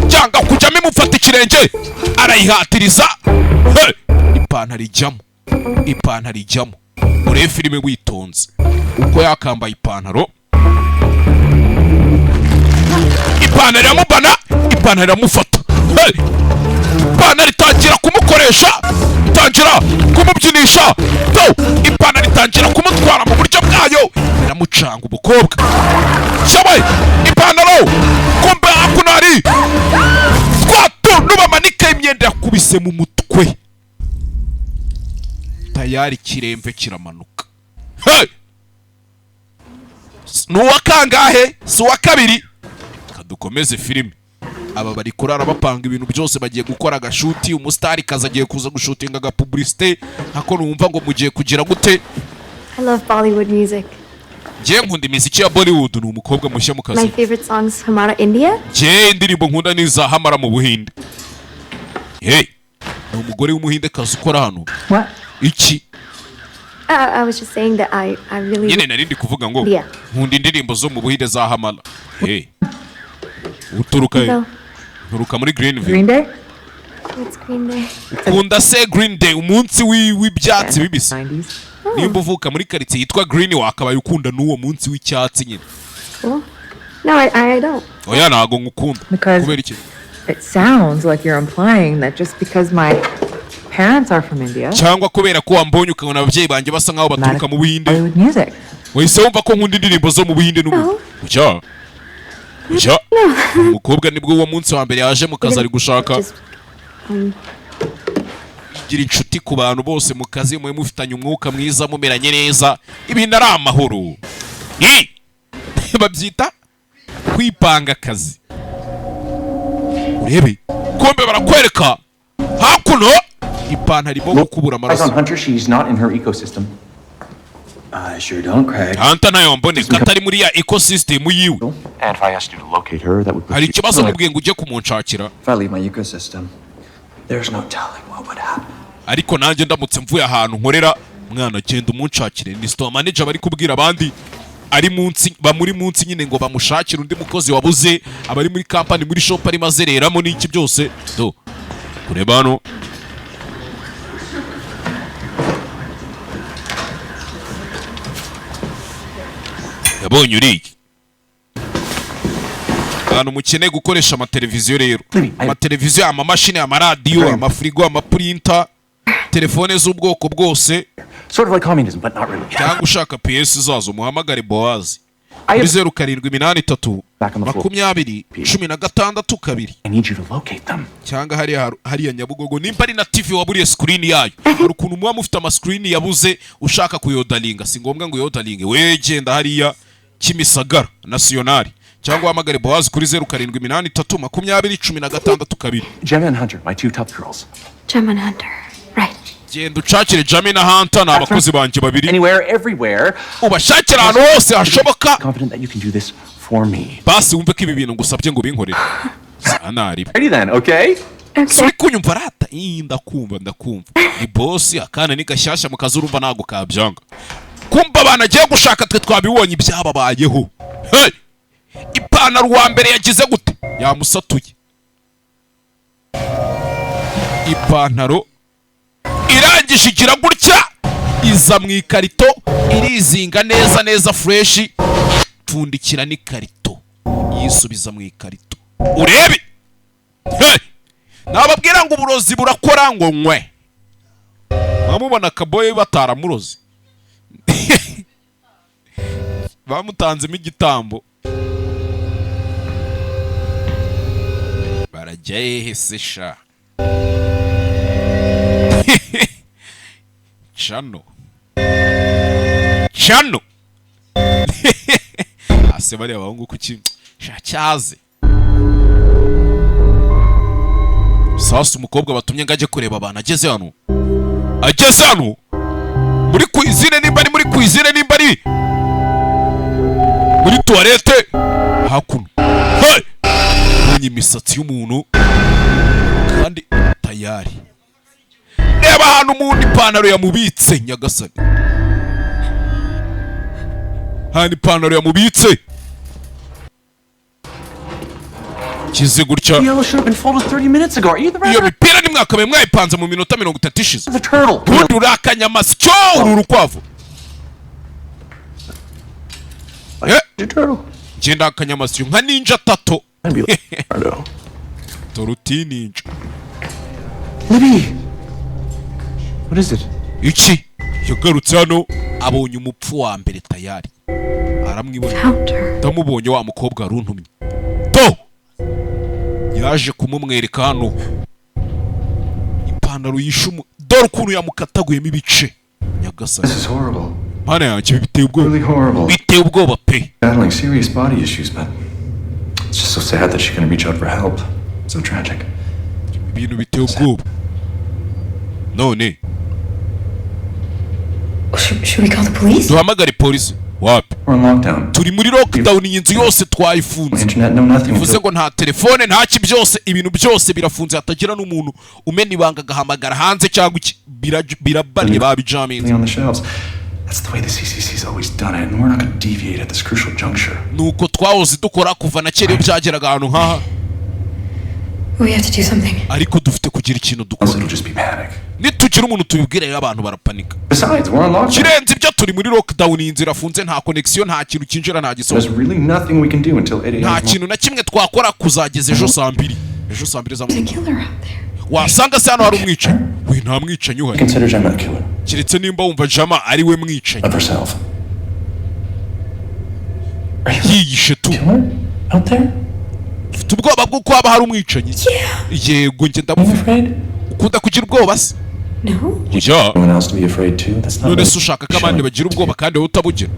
yanga kujyamo, imufata ikirenge, arayihatiriza. Hey! Ipantaro ijyamo, ipantaro ijyamo. Urebe filime witonze uko yakambaye ipantaro. Ipantaro iramubana, ipantaro iramufata. Hey! Ipantaro itangira kumukoresha, itangira kumubyinisha do. Ipantaro itangira kumutwara mu buryo bwayo, iramucanga umukobwa shabaye ipantaro. Kumbe hakuno hari twa tuntu bamanika imyenda, yakubise mu mutwe tayari, ikiremve kiramanuka. Hey! Ni uwa kangahe? Si uwa kabiri. Kadukomeze filime. Aba bari kurara bapanga ibintu byose, bagiye gukora agashuti. Umusitari kazi agiye kuza gushutinga agapublicité, hako numva ngo mugiye kugira gute? I love Bollywood music. Njye nkunda imiziki ya Bollywood. Ni umukobwa mushya mu My kazi. favorite song's Hamara India. Njye indirimbo nkunda ni iza Hamara mu Buhinde. Hey, ni umugore w'Umuhinde kazi ukora hano. What? Iki? I was just saying that I really Nyine nari ndi kuvuga ngo Yeah. nkunda indirimbo zo mu Buhinde za Hamara. Hey, uturuka he? No. Nturuka muri Greenville. Green Day? It's Green Day. Ukunda se Green Day, umunsi w'ibyatsi bibisi? Nimba uvuka muri karitsiye yitwa Green, wakabaye ukunda n'uwo munsi w'icyatsi nyine. Cool. No, I don't. Oya, ntago ngukunda. Because- Kubera iki? It sounds like you're implying that just because my parents are from India, Cyangwa kubera ko wambonye ukabona ababyeyi banjye basa nkaho baturuka mu Buhinde, Bollywood music. wahise wumva ko nkunda indirimbo zo mu Buhinde n'ubu? Ujya ujya umukobwa nibwo uwo munsi wa mbere yaje mu kazi, ari gushaka Just gira inshuti ku bantu bose mu kazi, mube mufitanye umwuka mwiza, mumeranye neza, ibintu ari amahoro. I! Babyita kwipanga akazi. Urebe kombe barakwereka hakuno ipantaro irimo gukubura Eyes amaraso. on Hunter, she's not in her ecosystem. I sure don't, Craig. Hunter nayo mboneka atari muri ya ecosystem yiwe. And if I asked you to locate her, that would put Hari you. ikibazo mubwiye ngo ujye kumunshakira? If I leave my ecosystem, there's no telling what would happen. Ariko nanjye ndamutse mvuye ahantu nkorera, mwana genda umunshakire. Ni store manager bari kubwira abandi ari munsi, bamuri munsi nyine, ngo bamushakire undi mukozi wabuze, abari muri company, muri shop arimo azereramo n'iki byose. Do kureba hano. Yabonye uriya ahantu mukeneye gukoresha amateleviziyo rero, amateleviziyo, amamashini, amaradiyo, amafirigo, amapurinta, telefone z'ubwoko bwose, Sort of like communism, but not really. cyangwa ushaka piyesi zazo, muhamagare Bowazi kuri 0783 20 16 2. I need you to locate them. Cyangwa hariya, hariya Nyabugogo, nimba ari na TV waburiye screen yayo. Hari ukuntu muba mufite amasikirini yabuze, ushaka kuyodalinga, si ngombwa ngo uyodalinge we, genda hariya Kimisagara Nasiyonari, cyangwa uhamagare Bowazi kuri 0783 20 16 2. Gemma and Hunter, my two tough girls. Gemma and Hunter. Right. Genda ucakire Jami na Hunter, ni abakozi banjye babiri. Anywhere, everywhere. Ubashakire ahantu hose hashoboka. Confident that you can do this for me. Basi wumve ko ibi bintu ngusabye ngo ubinkorere sanaribe. Ready then, okay? Si uri kunyumva rata? Ii, ndakumva, ndakumva. Ni bosi, akana ni gashyashya mu kazi, urumva ntabwo kabyanga. Kumva abantu agiye gushaka, twe twabibonye ibyababayeho. Hey! Ipantaro uwa mbere yagize gute? Yamusatuye ipantaro, irangije igira gutya, iza mu ikarito, irizinga neza neza, fresh, pfundikira n'ikarito, yisubiza mu ikarito. Urebe. Hey! Nababwira ngo uburozi burakora ngo nkwe mwamubona akaboye bataramuroze, bamutanzemo igitambo. Barajya hehe se sha? Cano cano ase bariya bahungu kuki sha cyaze. Sasa umukobwa batumye ngo ajye kureba abantu ageze hano, ageze hano muri cuisine, nimba ari muri cuisine, nimba ari muri toilette hakuno. Hey! Mbonye imisatsi y'umuntu kandi tayari. Reba ahantu umuntu ipantaro yamubitse. Nyagasani, ahantu ipantaro yamubitse kize gutya. Yellow should have been folded 30 minutes ago. Are you the Iyo mipira nimwakabaye mwayipanze mu minota 30 ishize. Ubundi uri akanyamasyo, uru urukwavu. Ngenda akanyamasyo nka ninja tato toruti ninja. Libby! What is it? Iki? Yagarutse hano, abonye umupfu wa mbere tayari, aramwibona. Ndamubonye, wa mukobwa aruntumye to yaje kumumwereka hano ipantaro yishumu. Dore ukuntu yamukataguyemo ibice. Nyagasani. This is horrible. Mana yanjye, ibi biteye ubwoba. Really horrible. Biteye ubwoba pe. Battling serious body issues, but it's just so sad that she couldn't reach out for help. So tragic. Ibintu biteye ubwoba none. Should we call the police? Duhamagare polisi? Wapi. We're in lockdown. Turi muri lockdown, iyi nzu yose twayifunze. Internet, no nothing. Bivuze ngo nta telefone, nta ki, byose, ibintu byose birafunze, hatagira n'umuntu umena ibanga agahamagara hanze cyangwa iki. Birabanye, babijaminze. On the shelves. That's the way the CCC's always done it, and we're not going to deviate at this crucial juncture. Nuko twahoze dukora kuva na kera iyo byageraga ahantu nk'aha. We have to do something. Ariko dufite kugira ikintu dukora. It'll just be panic. Nitugira umuntu tubibwira rero, abantu barapanika. Besides, we're on lockdown. Kirenze ibyo, turi muri lockdown, iyi nzu irafunze, nta connection, nta kintu cyinjira, nta There's gisohoka. really nothing we can do until 8 a.m. Nta kintu na kimwe twakora kuzageza ejo saa 2, ejo saa 2 za mu There's a killer out there. Wasanga se hano hari umwicanyi? We, nta mwicanyi uhari. Consider Gemma a killer Keretse nimba wumva Jama ari we mwicanyi. of herself. Yiyishe tu. Killer out there? Ufite ubwoba bw'uko haba hari umwicanyi? Yego, njye ndamufite. Afraid? Ukunda kugira ubwoba se? No. Oya. Anyone else to be afraid too? That's not None really se ushaka ko abandi bagira ubwoba kandi wowe utabugira?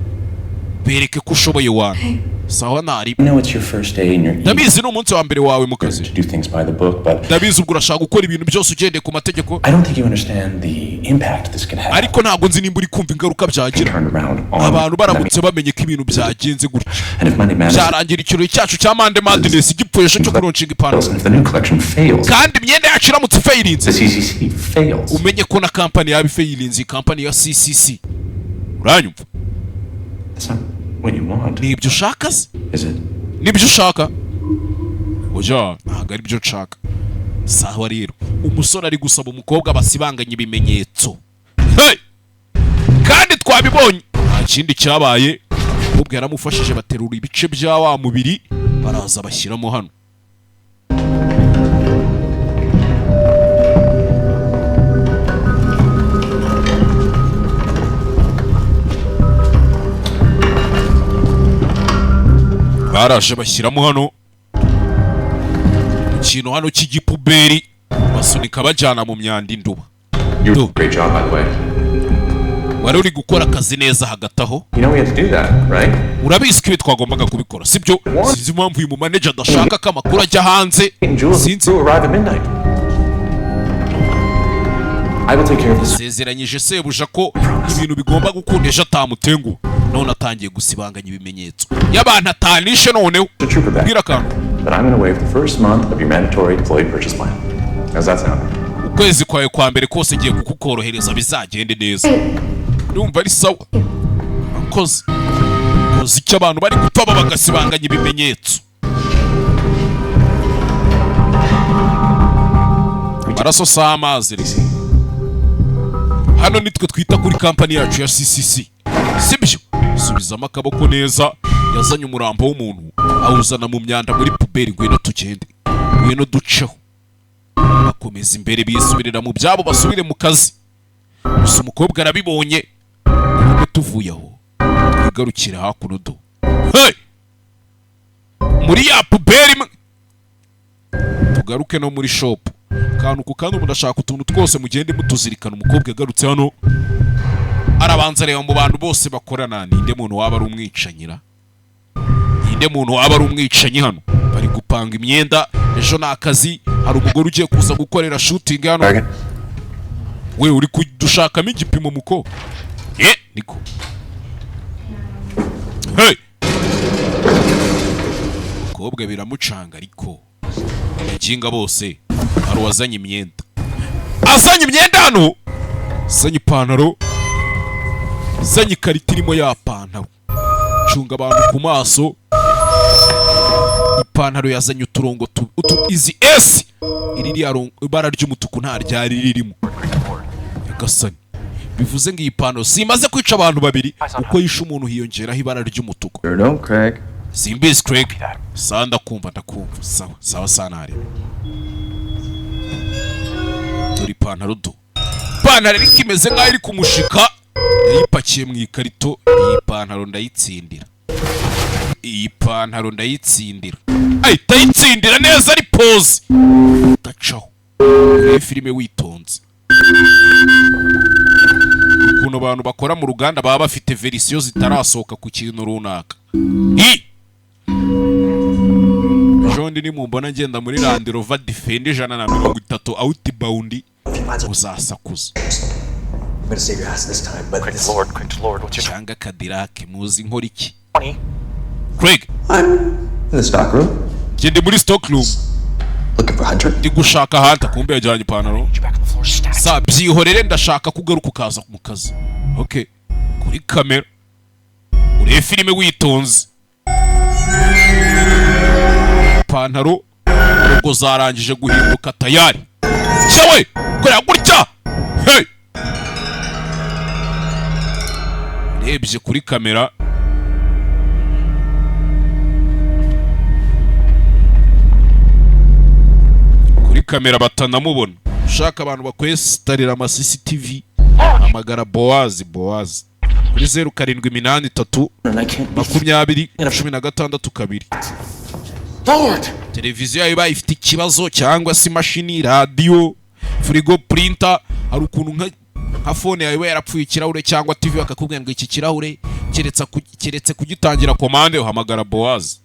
Bereke ko ushoboye wana. Sawa, ntari. I know it's your first day and you're eager Ndabizi ni umunsi wa mbere wawe mu kazi. to do things by the book, but Ndabizi ubwo urashaka gukora ibintu byose ugendeye ku mategeko. I don't think you understand the impact this can have. Ariko ntabwo nzi nimba uri kumva ingaruka byagira Turned around on abantu baramutse bamenye ko ibintu byagenze gutya. And if Monday Madness Byarangira ikirori cyacu cya Monday Madness gipfuye ejo cyo kulaunchinga ipantaro. and if the new collection fails, Kandi imyenda yacu iramutse ifailinze, the CCC fails. umenye ko na kampani yaba ifailinze, iyi kampani ya CCC, uranyumva? That's not what you want, Ni ibyo ushaka se? is it? Nibyo ushaka? Oya, ntabwo ari byo nshaka. Sawa rero, umusore ari gusaba umukobwa basibanganya ibimenyetso. Hey! Kandi twabibonye, nta kindi cyabaye, umukobwa yaramufashije, baterura ibice bya wa mubiri, baraza bashyiramo hano. Baraje bashyiramo hano ikintu hano cy'igipuberi, basunika bajyana mu myanda induba. You did a great job, by the way. Wari uri gukora akazi neza hagati aho. You know we had to do that, right? Urabizi ko ibi twagombaga kubikora, sibyo? Sinzi impamvu uyu mumaneja adashaka ko amakuru ajya hanze. And Jules Sinzi. crew arrive at midnight. I will take care of this. Sezeranyije sebuja ko ibintu bigomba gukunda ejo atamutenguha, none atangiye gusibanganya ibimenyetso y'abantu atanishe noneho. The trooper back. Bwira akantu. But I'm going to waive the first month of your mandatory employee purchase plan. How's that sound? Ukwezi kwawe kwa mbere kose ngiye kukukorohereza, bizagende neza. Ndumva ari sawa. Akoze koze icyo abantu bari gupfa bagasibanganya ibimenyetso, amaraso si amazi rero. Hano nitwe twita kuri kampani yacu ya CCC, sibyo? Subizamo akaboko neza. Yazanye umurambo w'umuntu awuzana mu myanda muri puberi. Ngwino tugende, ngwino duceho. Bakomeza imbere, bisubirira mu byabo, basubire mu kazi. Gusa umukobwa arabibonye. Nubwo tuvuye aho, twigarukire hakuno do. Hey! Muri ya puberi imwe, tugaruke no muri shop, kantu ku kandi. Umuntu ashaka utuntu twose, mugende mutuzirikana. Umukobwa yagarutse hano, arabanza areba mu bantu bose bakorana, ninde muntu waba ari umwicanyira, ninde muntu waba ari umwicanyi? Hano bari gupanga imyenda, ejo ni akazi. Hari umugore ugiye kuza gukorera shooting hano. We, uri kudushakamo igipimo muko? Eh, niko. Hey! Umukobwa biramucanga, ariko abaginga bose, hari uwazanye imyenda, azanye imyenda hano, azanye ipantaro, azanye ikarita irimo ya pantaro. Cunga abantu ku maso. Ipantaro yazanye uturongo utu izi S, iri ririya ibara ry'umutuku nta ryari ririmo. Nyagasani, bivuze ngo iyi pantaro simaze kwica abantu babiri, uko yishe umuntu hiyongeraho ibara ry'umutuku. No, Craig. Simbizi Craig. Sawa, ndakumva, ndakumva. Sawa sawa, sanare dore ipantaro do, ipantaro ariko imeze nk'aho iri kumushika, yayipakiye mu ikarito. Iyi pantaro ndayitsindira, iyi pantaro ndayitsindira, ahita ayitsindira neza, ari pose udacaho. Urebe filime witonze ukuntu abantu bakora mu ruganda baba bafite verisiyo zitarasohoka ku kintu runaka. I ejo ndi nimumbona ngenda muri Land Rover Defender 130 outbound, uzasakuza. I'm gonna save your ass this time, but this Lord, quick Lord, what's your Cyangwa Cadillac, muzi nkora iki? Craig. In the stock room? Njye ndi muri stock room. Looking for Hunter? Ndi gushaka Hunter. Kumbe yajyanye ipantaro. Sa byihorere, ndashaka ko ugaruka ukaza mu kazi. Okay, kuri kamera urebe filime witonze. Ipantaro ubwo zarangije guhinduka tayari cyewe korera gutya. Hey! Urebye kuri kamera kuri kamera batanamubona. Ushaka abantu bakwesitarira ama CCTV, hamagara Bowazi. Bowazi kuri 0783 20 16 2. Lord! Televiziyo yawe ibaye ifite ikibazo, cyangwa se imashini, radiyo, firigo, printer, hari ukuntu nka phone yawe iba yarapfuye ikirahure, cyangwa TV, bakakubwira ngo iki kirahure keretse kugitangira komande, uhamagara Bowazi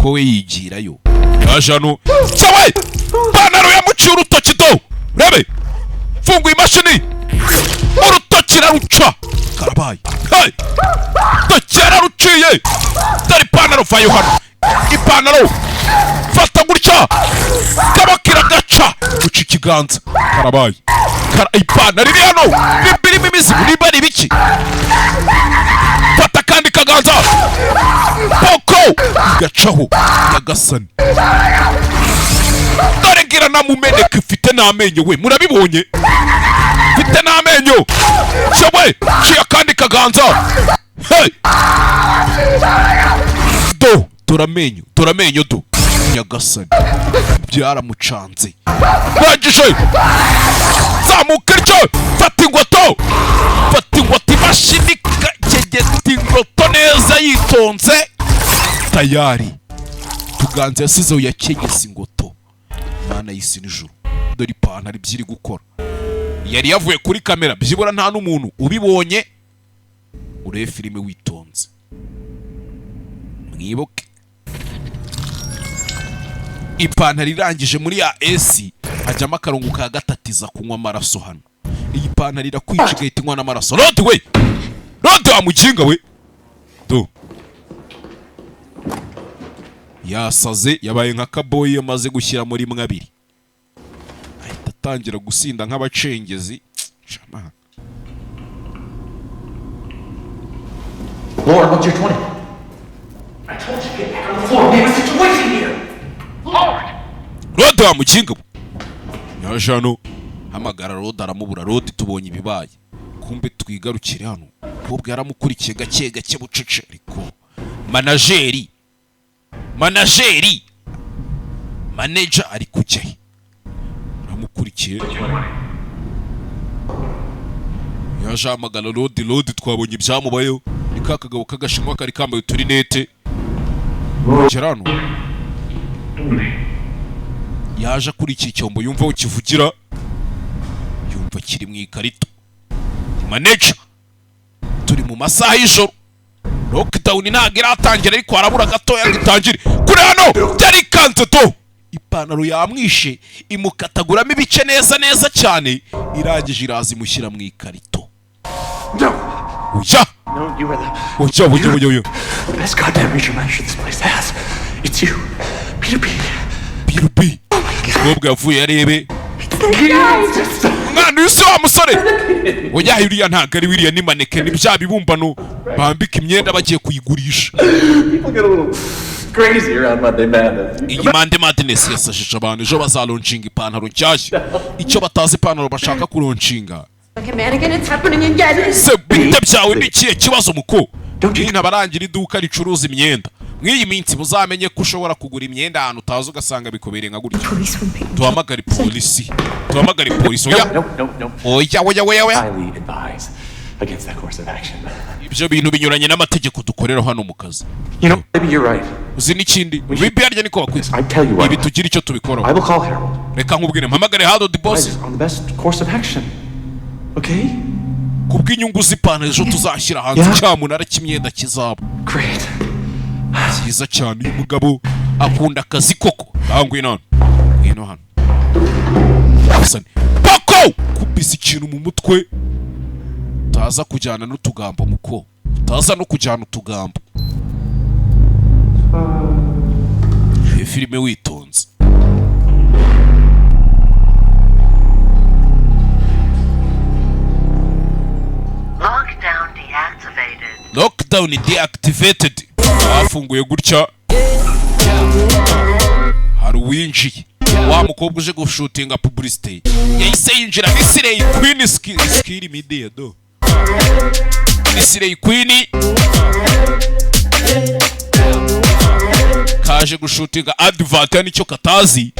ko we yigirayo. Yaje hano cyawe, ipantaro yamuciye urutoki do. Rebe, funguye imashini, urutoki raruca. Karabaye! Hey! Urutoki yararuciye. Dore ipantaro, vayo hano. Ipantaro fata gutya, kaboko iragaca, guca ikiganza. Karabaye! Ipantaro iri hano nimba irimo imizigo, nimba ari ibiki. Fata akandi kaganza, poko igacaho. Nyagasani, dore ngira namumeneka. Ifite n'amenyo we, murabibonye, ifite n'amenyo cyewe. Ciye akandi kaganza. Hey! Do, dore amenyo, dore amenyo do. Nyagasani, byaramucanze. Rangije zamuka ityo, fata ingoto, fata ingoto, imashini kegeta ingoto neza yitonze. Tayari tuganza yasizeho yakegese ingoto. Mana y'isi n'ijuru, dore ipantaro ibyo iri gukora. Yari yavuye kuri kamera, byibura nta n'umuntu ubibonye. Urebe filime witonze, mwibuke ipantaro irangije muri ya esi hajyamo akarongo ka gatatiza kunywa amaraso hano. Iyi pantaro irakwica, igahita inywa n'amaraso. Rodi we, Rodi wa muginga we, do yasaze, yabaye nka kaboyi. Yamaze gushyira muri mwe abiri, ahita atangira gusinda nk'abacengezi. Shama. Lord, what's your 20? I told you to get back on the floor. We have a situation here. Lord! Rodi wa muginga we, yaje hano hamagara Rodi, aramubura. Rodi, tubonye ibibaye. Kumbe twigarukire hano, umukobwa yaramukurikiye gake gake, bucece. Ariko manager ari kujya he? Aramukurikiye, yaje ahamagara Rodi. Rodi, twabonye ibyamubayeho. Ni ka kagabo k'agashinwa kari kambaye uturinete. Gera hano, yaje akurikiye icyombo, yumva aho kivugira, yumva kiri mu ikarito. Manager, turi mu masaha y'ijoro, lockdown ntabwo iratangira, ariko harabura gatoya ngo itangire. Kuri hano byarikanze to, ipantaro yamwishe, imukataguramo ibice neza neza cyane. Irangije iraza imushyira mu ikarito. Oya! No, you are the Oya, oya, oya, oya! the best goddamn regional manager this place has. It's you, Peter B. Peter B. Umukobwa yavuye arebe umwana uyu si wa musore. Oya, uriya ntabwo ari wiriya, ni mannequin, ni bya bibumbano bambika imyenda bagiye kuyigurisha. People get a little crazy around Monday Madness. Iyi Monday Madness yasashije abantu. Ejo bazalaunchinga ipantaro nshyashya. Icyo batazi, ipantaro bashaka kulaunchinga. Like a mannequin, it's happening again. Se bite byawe, ni ikihe kibazo muko? Ntabarangira iduka ricuruza imyenda mw'iyi minsi, muzamenye ko ushobora kugura imyenda ahantu utazi, ugasanga bikubereye nka gutya. Duhamagare polisi, duhamagare polisi. Oya! No, no, no. Oya, oya, oya, oya! Highly advise against that course of action. Ibyo bintu binyuranye n'amategeko dukorera hano mu kazi. Maybe you're right. Uzi n'ikindi, bibi harya niko bakwita. I tell you what. Ibi tugira icyo tubikoraho. I will call Harold. Reka nkubwire, mpamagare Harold boss. Advise on the best course of action. Okay? Kubw'inyungu z'ipantaro ejo tuzashyira hanze, Yeah. cyamunara cy'imyenda kizaba Great. cyiza cyane. Uyu mugabo akunda akazi koko. Ngaho ngwino hano, ngwino hano. Hasani pako kubisa ikintu mu mutwe, utaza kujyana n'utugambo muko, utaza no kujyana utugambo. Iyi filime witonze. Lockdown deactivated. Lockdown deactivated. Bafunguye gutya, hari uwinjiye, wa mukobwa uje gushutinga publicity yahise yinjira. Ni Slay Queen, skiri media do, ni Slay Queen kaje gushutinga advert ya nicyo katazi,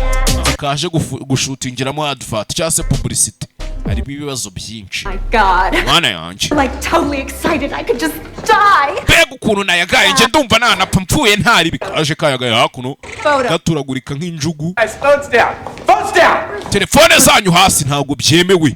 kaje gushutingiramo advert cyangwa se publicity. Harimo ibibazo byinshi. My God. Mwana yanjye. I'm like totally excited. I could just die. Mbega ukuntu nayagaye, njye ndumva nanapfa mpfuye ntari bikaje kayagaye hakuno. Photo. Gaturagurika nk'injugu. Guys, phones down. Phones down. Telefone zanyu hasi, ntabwo byemewe.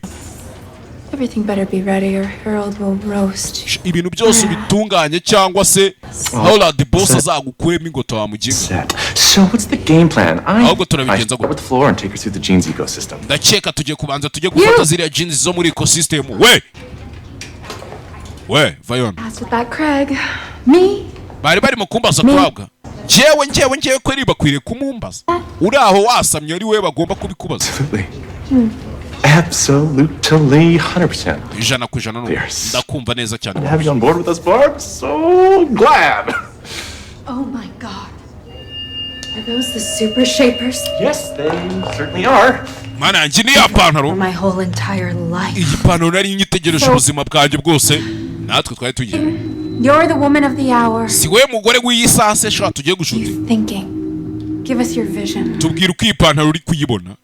Everything better be ready or Harold will roast. Ibintu byose ubitunganye cyangwa se Howard boss azagukuremo ingoto wamuginga. So what's the game plan? I Ahubwo turabigenza I start with the floor and take her through the jeans ecosystem. Ndakeka tugiye kubanza tujye gufata ziriya jeans zo muri ecosystem. We we vayon. Asked with that Craig. Me? Bari barimo kumbaza kurabwa njyewe njyewe njyewe kweri bakwiriye kumumbaza uri aho wasamye, ari we bagomba kubikubaza. Absolutely, 100%. 100% n'ubu ndakumva neza cyane. To have you on board with us, Barb. So glad. Oh my God. Are those the super shapers? Yes, they certainly are. Mana yanjye, ni ya pantaro. For my whole entire life. Iyi pantaro nari nyitegereje ubuzima bwanjye bwose, natwe twari tugiye. You're the woman of the hour. Si we mugore w'iyi saa se sha tugiye gushuti. Thinking. Give us your vision. Tubwire uko iyi pantaro uri kuyibona,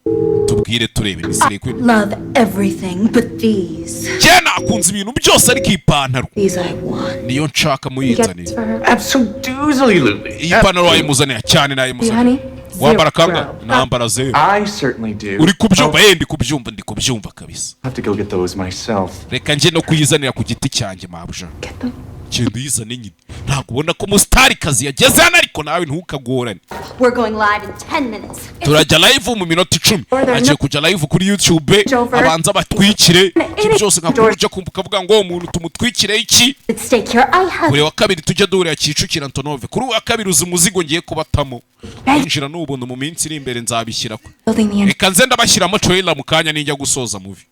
tubwire turebe ni Slay Queen. Love everything but these. Njye nakunze ibintu byose ariko iyi pantaro These I want. niyo nshaka, muyinzanire. Absolutely. Iyi pantaro wayimuzanira cyane, nayimuzanira. Honey? Wambara kanga nambara zeru. I certainly do. Uri kubyumva ye? Ndi kubyumva, ndi kubyumva kabisa. I have to go get those myself. Reka njye no kuyizanira ku giti cyanjye, mabuja. Genda uyizane nyine, ntabwo ubona ko umustarikazi yageze hano? Ariko nawe ntukagorane. We're going live in 10 minutes. Turajya live mu minota 10. Agiye kujya live kuri YouTube, abanza batwikire ibyo byose, nka ujya kumva ukavuga ngo umuntu tumutwikire iki. At stake here, I have Buri wa kabiri tujya duhurira Kicukiro Antonove. Kuri uwa kabiri uzi umuzigo ngiye kubatamo, kwinjira n'ubuntu. Mu minsi iri imbere nzabishyira ko Building the reka nze ndabashyiramo trailer mu kanya ninjya gusoza movie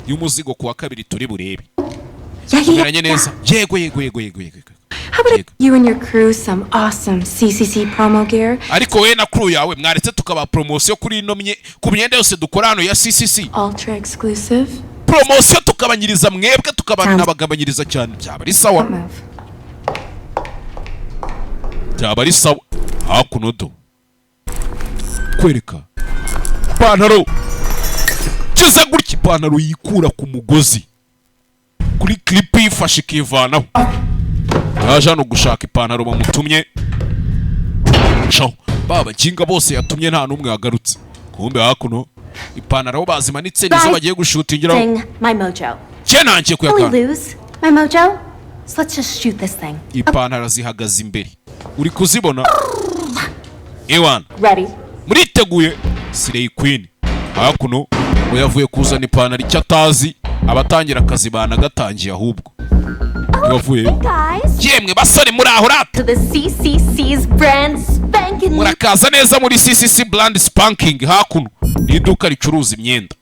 y'umuzigo ku wa kabiri turi burebe. Yeah, yeah, Tumeranye neza, yego yego yego yego yego. How about you and your crew some awesome CCC promo gear? Ariko wowe na crew yawe mwaretse tukaba promosiyo kuri ino ku myenda yose dukora hano ya CCC. Ultra exclusive. Promosiyo tukabanyiriza mwebwe, tukabanabagabanyiriza cyane, byaba ari sawa, byaba ari sawa. Hakuno do kwereka ipantaro kiza gutya, ipantaro yikura ku mugozi kuri clip yifashe ikivanaho. Yaje hano gushaka ipantaro bamutumye. Caho ba bakinga bose yatumye nta n'umwe yagarutse. Kumbe hakuno ipantaro aho bazimanitse nizo bagiye gushutingiraho. Thing, my mojo. Cye nangiye Will we kuyakanda. lose my mojo? So let's just shoot this thing. Ipantaro zihagaze imbere, uri kuzibona ewana. Ready. Muriteguye? Slay Queen hakuno ngo yavuye kuzana ipantaro, icyo atazi abatangira akazi banagatangiye ahubwo yavuye. Guys, Yemwe basore, muri aho rata. to the CCC's brand spanking new Murakaza neza muri CCC brand spanking. Hakuno ni iduka ricuruza imyenda,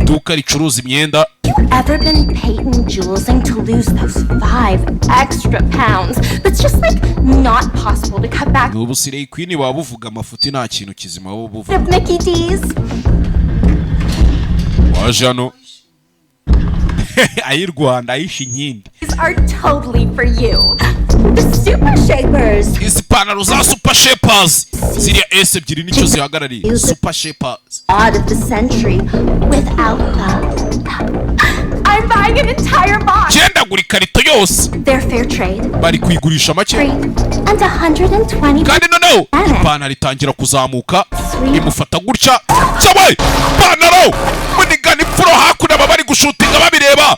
iduka ricuruza imyenda. Ever been Peyton Julesing to lose those 5 extra pounds? But it's just like not possible to cut back Ni ubu Slay Queen baba buvuga amafuti, nta kintu kizima baba buvuga. of Mickey D's. Waje hano ay'i Rwanda ayishe inkindi. These are totally for you. The Super Shapers. Izi pantaro za Super Shapers, ziriya S ebyiri nicyo zihagarariye, Super Shapers. Odd of the century without the. I'm I'm buying an entire box. Cyendagura ikarito yose. They're fair trade. Bari kuyigurisha make. Free. And 120. Kandi noneho ipantaro itangira kuzamuka, imufata gutya cyawe ipantaro munigana ipfuro. Hakuno aba bari gushutinga babireba.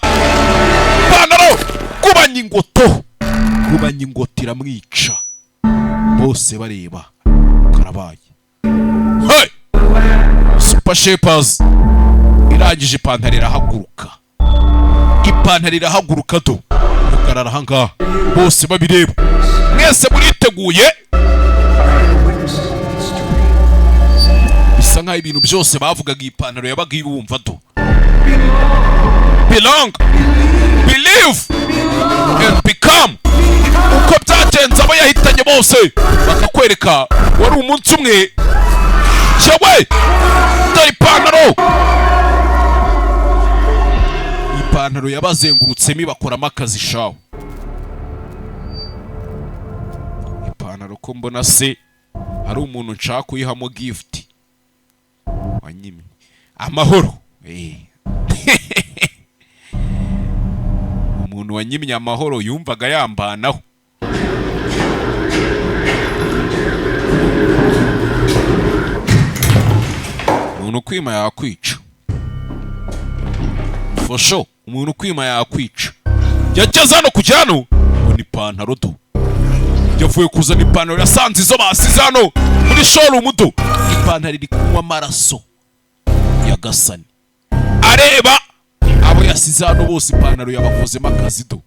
Ipantaro kubanya ingoto, kubanya ingoto iramwica bose bareba. Karabaye. Hey! Super Shapers irangije, ipantaro irahaguruka, ipantaro irahaguruka do, hagarara ahangaha bose babireba. Mwese muriteguye? Bisa nkaho ibintu byose bavugaga iyi pantaro yabaga ibumva do. Belong, believe and become. Uko byagenze, abo yahitanye bose bakakwereka. Wari umunsi umwe cyewe. Dore ipantaro, ipantaro yabazengurutsemo ibakoramo akazi shawe. Ipantaro ko mbona se hari umuntu nshaka kuyihamo gift wanyimye amahoro. Umuntu wanyimye amahoro yumvaga yambanaho. Umuntu ukwima yakwica for sure. Umuntu ukwima yakwica. Yageze hano kujya hano ngo ni ipantaro do. Yavuye kuzana ipantaro, yasanze izo basize hano muri showroom do. Ipantaro iri kunywa amaraso ya gasani. Areba abo yasize hano bose, ipantaro yabakozemo akazi do.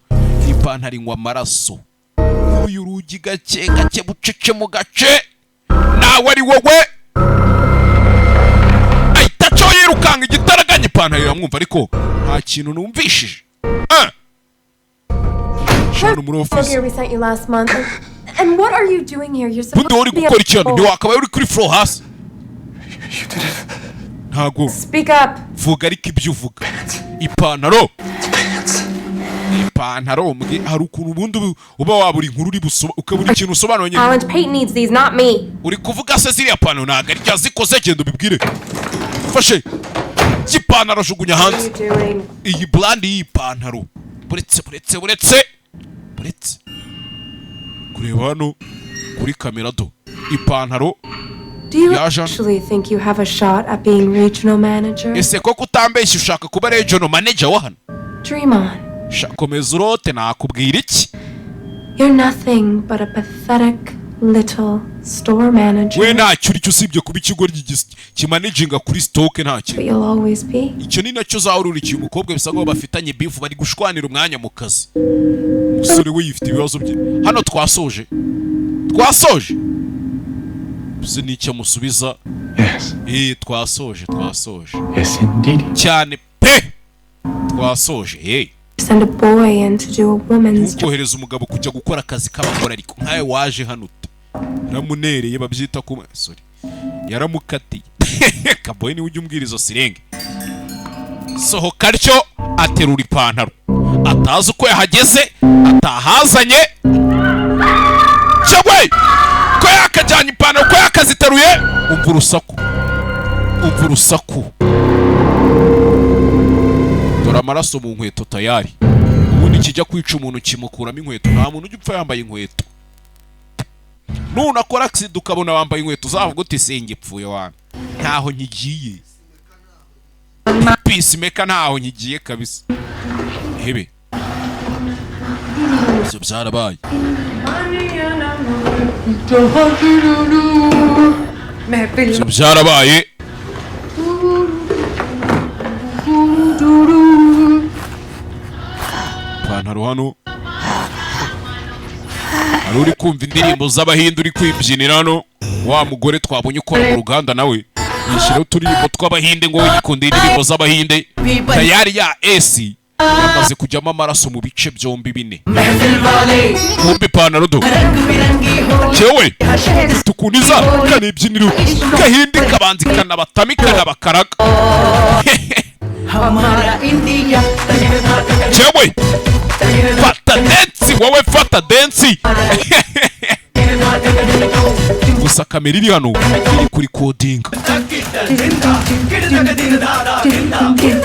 Ipantaro inywa amaraso. Uyu rugi gake gake, bucece mu gace, nawe ari wowe. Ahita acaho yirukanka igitaraganya. Ipantaro iramwumva ariko nta kintu numvishije. Ah! Shano muri office. Here we sent you last month. And what are you doing here? You're supposed Bundi wowe to uri be gukora iki hano? a Ntiwakabaye uri kuri floor hasi? Ntago. Speak up. Vuga ariko ibyo uvuga. Ipantaro, ipantaro hari ukuntu ubundi uba wabura inkuru uri ukabura ikintu usobanura nyine. Alan Payton needs these, not me. Uri kuvuga se ziriya pantaro ntabwo ari ryazikoze? Genda ubibwire. Fashe cy'ipantaro ajugunya What are hanze. you doing? Iyi brand y'iyi pantaro. Buretse, buretse, buretse, buretse kureba hano kuri kamera do ipantaro. Do you Yaje hano. actually think you have a shot at being regional manager? Ese koko utambeshye ushaka kuba regional manager wa hano? Dream on. Sha, komeza urote, nakubwira iki? You're nothing but a pathetic little store manager. We ntacyo uri cyo usibye kuba ikigo kimanaginga kuri stock, nta But kintu. you'll always be. Icyo ni nacyo uzahora. Umukobwa bisa nkaho bafitanye beef, bari gushwanira umwanya mu kazi. Umusore we yifite ibibazo bye hano. Twasoje, twasoje. Uzi n'icyo amusubiza? Yes. Eh, twasoje, twasoje. Yes, indeed. Cyane pe, twasoje, hey. Send a boy in to do a woman's job. Ntukohereza umugabo kujya gukora akazi k'abagore, ariko nkawe waje hano ute? Yaramunereye, babyita ku, sorry, yaramukatiye. Kaboyi niwe ujya umbwira izo sirenge. Sohoka atyo, aterura ipantaro atazi uko yahageze, atahazanye cyangwa ko yakajyanye ipantaro, ko yakaziteruye. Umva urusaku, umva urusaku. Dore amaraso mu nkweto tayari. Ubundi kijya kwica umuntu kimukuramo inkweto. Nta muntu ujya upfa yambaye inkweto. Nunakora accident ukabona wambaye inkweto, uzavuga uti: "Singipfuye wana, ntaho nkigiye." Peacemaker, ntaho nkigiye kabisa. Hebe, ibyo byarabaye. Ibyo byarabaye. Ipantaro hano, hari uri kumva indirimbo z'abahinde, uri kwibyinira hano. Wa mugore twabonye ukora mu ruganda nawe yishyiraho uturirimbo tw'abahinde ngo yikundira indirimbo z'abahinde. Tayari ya esi yamaze kujyamo amaraso mu bice byombi bine. Kumva ipantaro do cyewe tukuniza kanibyinira gahindi kabanza ikanabatama ikanabakaraga cyewe. Fata dance wowe, fata dance. Gusa kamera iri hano iri kuri kodinga.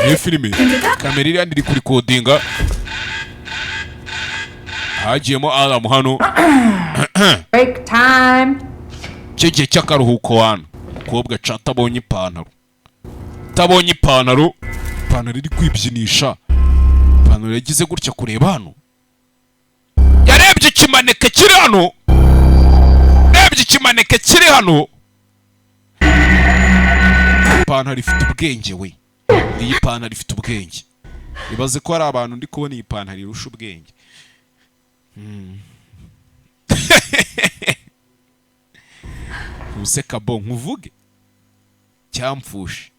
Iyi Filime kamera iriya iri kurikodinga, hagiyemo alarm hano. Break time. Cyo gihe cy'akaruhuko hano, umukobwa aca atabonye ipantaro, atabonye ipantaro, ipantaro iri kwibyinisha. Ipantaro yagize gutya kureba hano, yarebye ikimaneke kiri hano, yarebye ikimaneke kiri hano. Ipantaro ifite ubwenge we, iyi pantaro ifite ubwenge. Ibaze ko hari abantu ndi kubona iyi pantaro irusha ubwenge. Useka bo nkuvuge cyamfushe.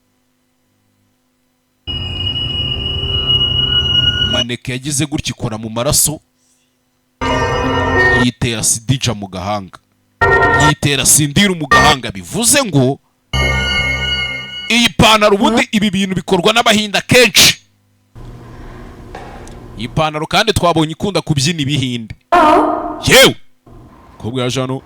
Maneke yagize gutya ikora mu maraso, yitera sidija mu gahanga, yitera sindiru mu gahanga. Bivuze ngo iyi pantaro ubundi ibi bintu bikorwa n'abahinda kenshi. Iyi pantaro kandi twabonye ikunda kubyina ibihinde. Yewe kobwa yaje hano,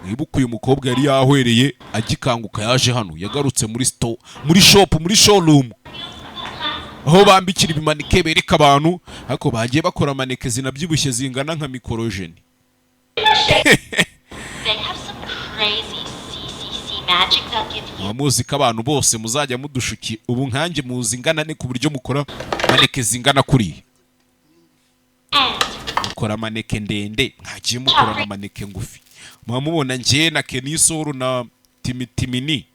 mwibuke uyu mukobwa yari yahwereye agikanguka, yaje hano, yagarutse muri store, muri shop, muri showroom aho bambikira ibimanike bereka abantu, ariko bagiye bakora maneke zinabyibushye zingana nka mikorojeni. They have some crazy CCC magic they'll give you. Muba muzi ko abantu bose muzajya mudushuki. Ubu nkanjye muzi ingana ne ku buryo mukora maneke zingana kuriya, mukora maneke ndende, mwagiye mukora na maneke ngufi. Muba mubona njye na Kenisoro na Timitimini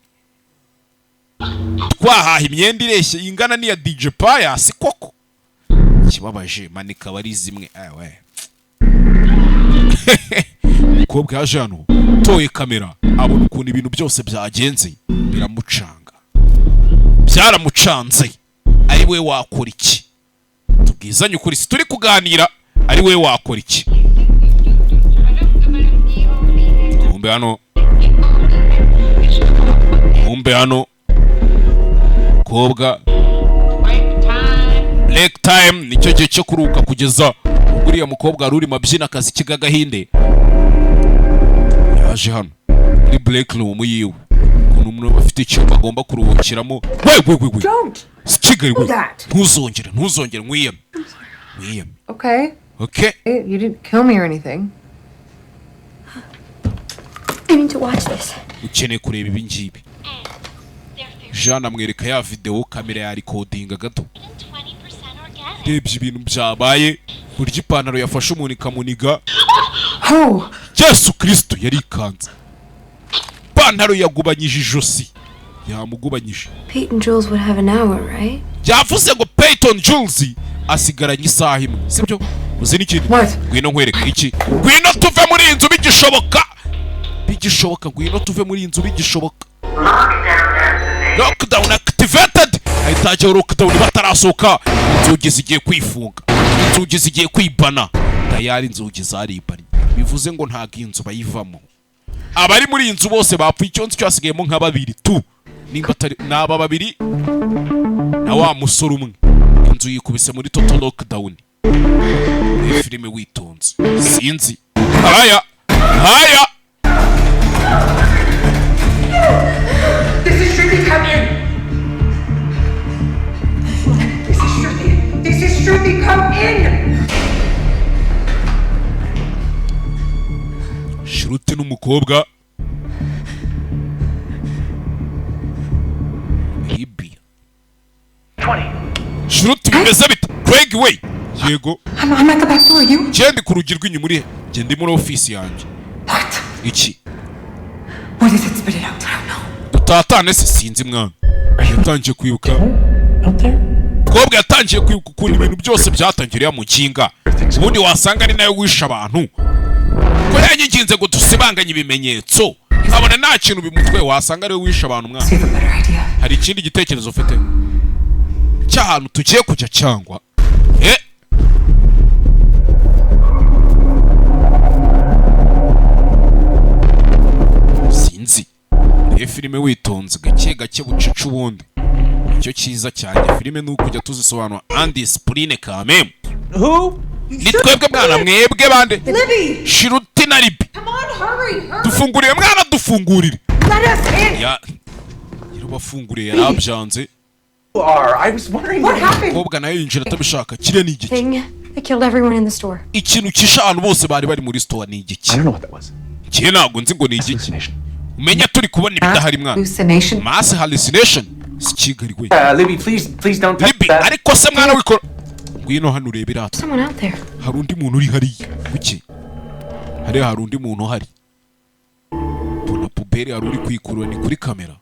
twahaha imyenda ireshya ingana n'iya DJ Pius koko? Ikibabaje maneke aba ari zimwe. Ewe, umukobwa yaje hano, toye kamera, abona ukuntu ibintu byose byagenze, biramucanga, byaramucanze. Ari we wakora iki? Tubwizanye ukuri, si turi kuganira, ari we wakora iki? Kumbe hano, kumbe hano mukobwa, break time nicyo gihe cyo kuruhuka kugeza ubwo uriya mukobwa wari urimo abyina akazi k'agahinde yaje hano muri break room yiwe. Ukuntu umuntu aba afite icyumba agomba kuruhukiramo. We we we we, si Kigali we, ntuzongere, ntuzongere, nkwiyame, nkwiyame. Okay. Okay. You didn't kill me or anything. I need to watch this. Ukeneye kureba ibi ngibi. Jean amwereka ya videwo, kamera ya rikodinga gato, rebye ibintu byabaye, burya ipantaro yafashe umuntu ikamuniga. Yesu Kristo, yarikanze, ipantaro yagubanyije ijosi, yamugubanyije. Pete and Jules would have an hour, right? Yavuze ngo Peyton Jules asigaranye isaha imwe, sibyo? Uzi n'ikindi? Ngwino nkwereke iki. Ngwino tuve muri iyi nzu bigishoboka, bigishoboka. Ngwino tuve muri iyi nzu bigishoboka. Lockdown activated, ahita hajyaho lockdown batarasohoka. Inzugi zigiye kwifunga, inzugi zigiye kwibana tayari, inzugi zaribanye. Bivuze ngo ntabwo iyi nzu bayivamo. Abari muri iyi nzu bose bapfuye. Icyo nzi cyo hasigayemo nka babiri tu, nimba atari ni aba babiri na wa musore umwe. Inzu yikubise muri total lockdown. Iyi filime witonze, sinzi haya haya. This is Shruti, come in! This is Shruti. This is Shruti, come in! Shruti n'umukobwa Libya. Shruti, bimeze bite? Craig we, yego. I'm at the back door. You? Genda ku rugi rw'inyuma. Uri he? Genda muri ofisi yanjye. Iki? What is it? Spit it out. I don't know. Dutatane se? Sinzi mwana. Yatangiye kwibuka, mukobwa yatangiye kwibuka ukuntu ibintu byose byatangiriye mu kinga. Ubundi wasanga ari nayo wishe abantu, ko yanyiginze ngo dusibanganye ibimenyetso, nkabona nta kintu bimutwe. Wasanga ariwe wishe abantu. Mwana, hari ikindi gitekerezo ufite cy'ahantu tugiye kujya cyangwa eh? Sinzi. Iyo filime witonze gake gake bucica, ubundi icyo cyiza cyane filime ni ukujya tuzisobanura andisipurine kamemu. Ni twebwe mwana, mwebwe bande? Libby! Shruti na Libi. Come on, hurry, hurry! Dufungurire mwana, dufungurire. Let us in! Ya Abafunguriye yarabyanze. You are. I was wondering What happened? Umukobwa nawe yinjira atabishaka. Kiriya ni igiki? Thing that killed everyone in the store. Ikintu kishe abantu bose bari bari muri store ni igiki? Njye ntabwo nzi ngo ni igiki. Umenya turi kubona ibidahari, mwana. Hallucination. Mass hallucination si Kigali we. Libby, please, please don't touch Libby, that. ariko se mwana wikora, ngwino hano urebe rata. Someone out there. Hari undi muntu uri hariya. Kuki hariya hari undi muntu uhari? Mbona poubelle, hari uri kwikurura. Ni kuri kamera,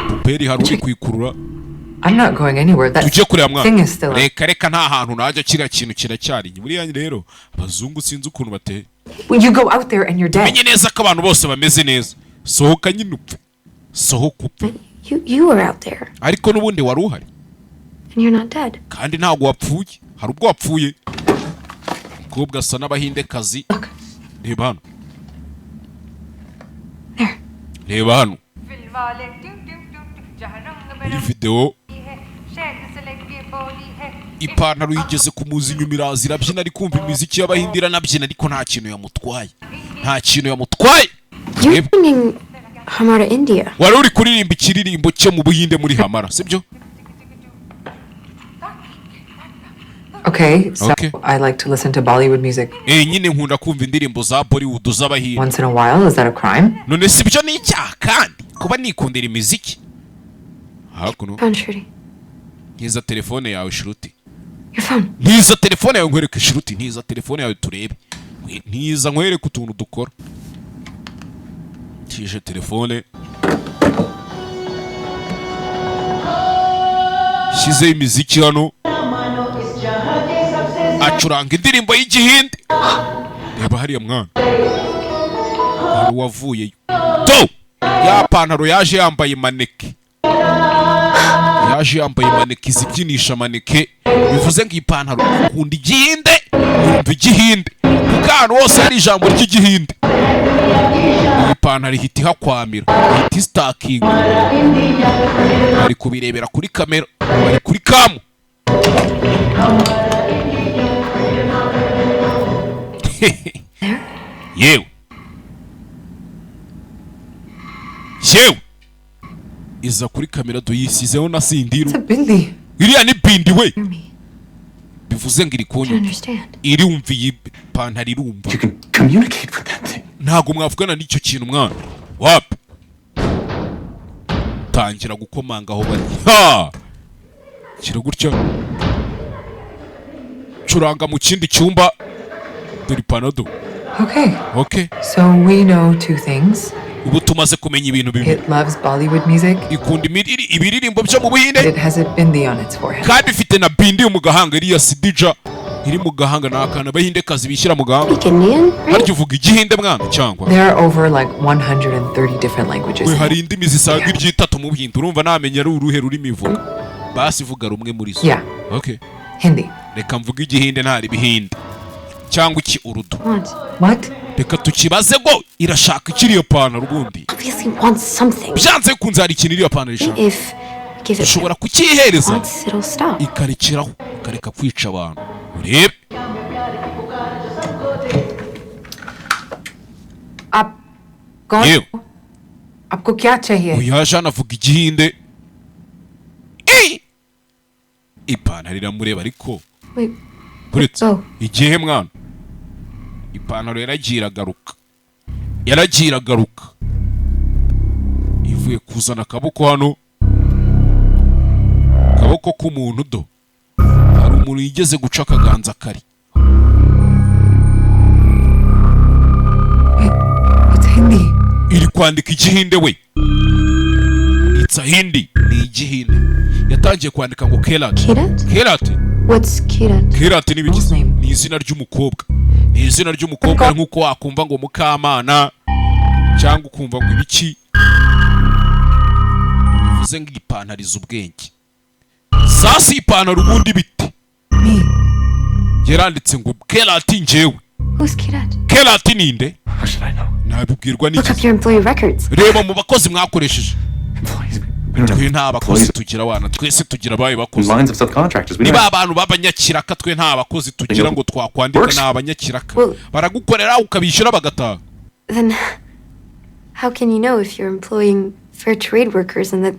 poubelle hari uri kwikurura. I'm not going anywhere. That Tujye kureba, mwana. thing is still up. Reka reka, nta hantu najya, kiriya kintu kiracyari. Buriya rero abazungu sinzi ukuntu bateye. When you go out there and you're dead. Menye neza ko abantu bose bameze neza. Sohoka nyine upfe, sohoka upfe. You were out there Ariko n'ubundi wari uhari. and you're not dead. Kandi ntabwo wapfuye. Hari ubwo wapfuye? Umukobwa asa n'abahindekazi. Reba hano, reba hano muri videwo. Ipantaro yigeze kumuza inyuma, iraza irabyina, ari kumva imiziki y'abahindi, iranabyina, ariko nta kintu yamutwaye, nta kintu yamutwaye. You're singing Hamara India. Wari uri kuririmba ikiririmbo cyo mu Buhinde muri Hamara, sibyo? Okay, so Okay. I like to listen to Bollywood music Eh, nyine nkunda kumva indirimbo za Bollywood z'abahinde. once in a while. Is that a crime? None si byo ni icyaha kandi kuba nikundira imiziki hakuno? Phone, Shruti. Ntiza telefone yawe, Shruti. Your phone. Ntiza telefone yawe nkwereke, Shruti. Ntiza telefone yawe turebe. Ntiza nkwereke utuntu dukora. Tije telefone, shyizeho imiziki hano, acuranga indirimbo y'igihinde. Reba hariya mwana, hari uwavuyeyo do ya pantaro. Yaje yambaye maneke, yaje yambaye maneke izibyinisha maneke. Bivuze ngo iyi pantaro ikunda igihinde, yumva igihinde, kuko ahantu hose hari ijambo ry'igihinde iyi pantaro ihita ihakwamira, ihita isitakinga. Bari kubirebera kuri kamera, bari kuri cam. Yewe yewe, iza kuri kamera duyisizeho na sindiru. Bindi. Iriya ni bindi we. Bivuze ngo iri kunyumva. Understand. Irumva iyi pantaro, irumva. Ntabwo mwavugana n'icyo kintu, mwana. Wapi, tangira gukomanga aho bari. Ha, kira gutya, curanga mu kindi cyumba. Dore ipantaro. Okay. Okay. So we know two things. Ubu tumaze kumenya ibintu bibiri. It loves Bollywood music. Ikunda ibiririmbo byo mu Buhinde. It has a bindi on its forehead. Kandi ifite na bindi yo mu gahanga. Iriya sidija iri mu gahanga ni akantu abahindekazi bishyira mu gahanga. Harya uvuga igihinde, mwana, cyangwa? There are over like 130 different languages. We, hari indimi zisaga iry'itatu mu Buhinde. Urumva namenya ari uruhe rurimi ivuga? Basi vuga rumwe muri zo. Yeah. Okay. Hindi. Reka mvuge igihinde, ntari ibihinde cyangwa iki Urudu. What? Reka tukibaze ngo irashaka ikiri iyo pantaro ubundi. Obviously wants something. Byanze bikunze hari ikintu iriya pantaro ishaka. If we give it Ushobora kucyihereza wants, it'll stop. ikarekeraho, ikareka kwica abantu. Urebe. आप कौन Yewe. आपको क्या चाहिए? Uyu yaje hano avuga igihinde. Ey! Ipantaro iramureba ariko. Wait. Uretse igihe mwana, ipantaro yaragiye iragaruka, yaragiye iragaruka, ivuye kuzana akaboko hano, akaboko k'umuntu do. Hari umuntu yigeze guca akaganza kari. It's Hindi. Iri kwandika igihinde we. It's a Hindi, ni igihinde. Yatangiye kwandika ngo Kerat. Kirat? Kerat. What's Kirat? Kerat ni ibiki? Ni izina ry'umukobwa, ni izina ry'umukobwa, nk'uko wakumva ngo Mukamana cyangwa ukumva ngo ibiki. Bivuze ngo ipantaro izi ubwenge. Sasa ipantaro ubundi biti yaranditse ngo Kerat njyewe. Who's Kirat? Kerat ninde? Nabibwirwa Look n'iki? up your employee records. Reba mu bakozi mwakoresheje. Twe nta bakozi tugira wana, twese tugira abaye bakozi. Lines of subcontractors. We Niba don't abantu b'abanyakiraka, twe nta bakozi tugira ngo twakwandika. Ni abanyakiraka, baragukorera ukabishyura bagataha. Then how can you know if you're employing fair trade workers and that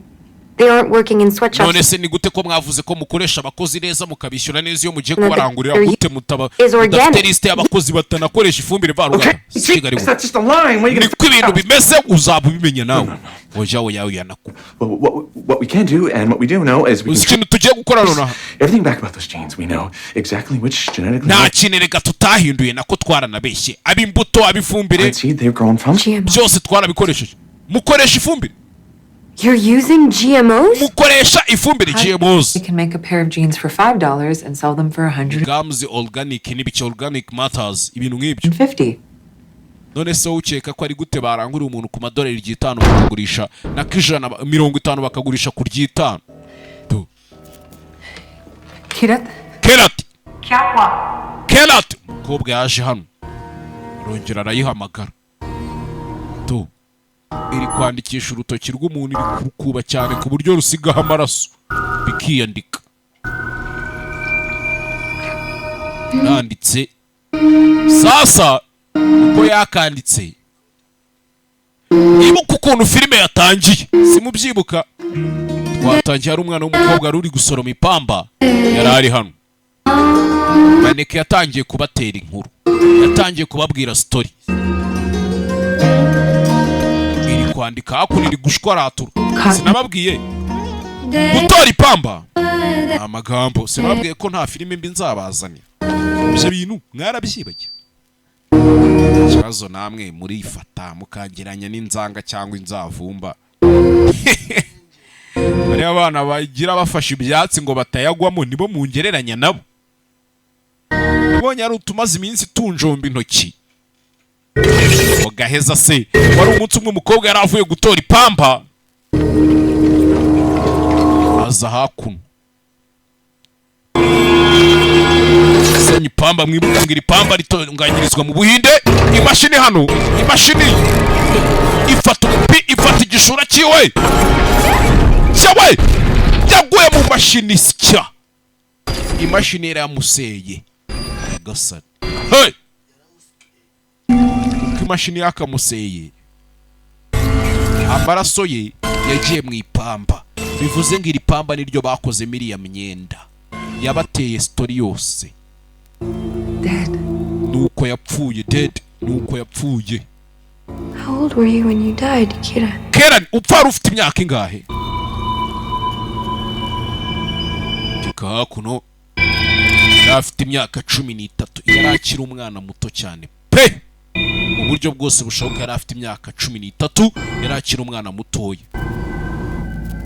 They aren't working in sweatshops. None se ni gute ko mwavuze ko mukoresha abakozi neza, mukabishyura neza iyo mugiye No, kubarangurira, there gute mutaba is organic. mudafite lisite y'abakozi batanakoresha ifumbire mvaruganda? Kigali It's not just a line. What are you gonna niko ibintu bimeze, uzaba ubimenya nawe. Oya, oya, oya, nako Well, what we can do and what we do know is we Uzi can ikintu tugiye gukora nonaha? everything back about those genes. We know exactly which genetically Nta kintu reka tutahinduye, nako twaranabeshye, ab'imbuto, ab'ifumbire, seed they've grown from. Byose twarabikoresheje. Mukoresha ifumbire. You're using GMOs? Mukoresha ifumbire GMOs. We can make a pair of jeans for $5 and sell them for 150. Gams organic n'ibiki, organic matters, ibintu nk'ibyo. None se wowe ukeka ko ari gute barangurira umuntu ku madolari 5 bakagurisha na k'ijana 50, bakagurisha ku ry'itanu? Kirat, Kerat, Kerat! Umukobwa yaje hano, arongera arayihamagara. Tu iri kwandikisha urutoki rw'umuntu, iri kurukuba cyane ku buryo rusigaho amaraso bikiyandika. Nanditse sasa uko yakanditse. Nibuka ukuntu filime yatangiye, simubyibuka? Twatangiye hari umwana w'umukobwa wari uri gusoroma ipamba, yari ari hano. Maneke yatangiye kubatera inkuru, yatangiye kubabwira story. Iri kwandika hakuno, iri gushwaratura. Sinababwiye gutora ipamba ni amagambo? Sinababwiye ko nta filime mbi nzabazanira? Ibyo bintu mwarabyibagiwe? Ikibazo namwe murifata mukageranya n'inzanga cyangwa inzavumba. Bariya abana bagira bafashe ibyatsi ngo batayagwamo, nibo mungereranya nabo. Nabonye ari utumaze iminsi tunjomba intoki ugaheza. Se wari umunsi umwe umukobwa yari avuye gutora ipamba, aza hakuno senya ipamba. Mwibuke ngo iri pamba ritunganyirizwa mu Buhinde. Imashini hano, imashini ifata umupi, ifata igishura cyiwe cyawe, yaguye mu mashini sya, imashini yaramuseye. Nyagasani, hey! Uko imashini yakamuseye, amaraso ye yagiye mu ipamba. Bivuze ngo iri pamba niryo bakozemo iriya myenda yabateye story yose. Dead. Nuko yapfuye, dead, nuko yapfuye. How old were you when you died, Kira? Kera upfa wari ufite imyaka ingahe? Teka hakuno, yari afite imyaka 13, yari akiri umwana muto cyane pe, mu buryo bwose bushoboka. Yari afite imyaka 13, yari akiri umwana mutoya.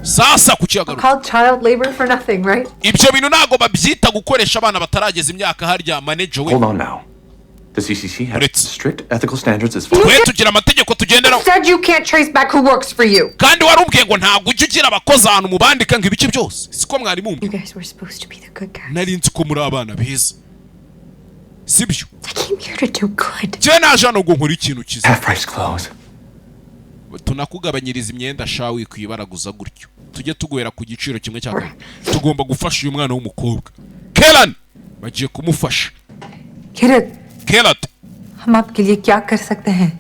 Sasa ku kiyaga. Called child labor for nothing, right? Ibyo bintu ntabwo babyita gukoresha abana batarageza imyaka harya, manager we? Hold on now. The CCC has strict ethical standards as far Twe tugira amategeko tugenderaho. Said you can't trace back who works for you. Kandi warubwiye ngo ntabwo ujya ugira abakozi ahantu mubandika ngo ibice byose, siko mwari mumbi? You guys were supposed to be the good guys. Nari nzi ko muri abana beza, sibyo? I came here to do good. Njyewe naje hano ngo nkore ikintu cyiza. Half price clothes. Tunakugabanyiriza imyenda sha, wikwibaraguza gutyo, tujye tuguhera ku giciro kimwe cya kabiri. Tugomba gufasha uyu mwana w'umukobwa Keran, bagiye kumufasha. Kirat, Kerat, हम आपके लिए क्या कर सकते हैं?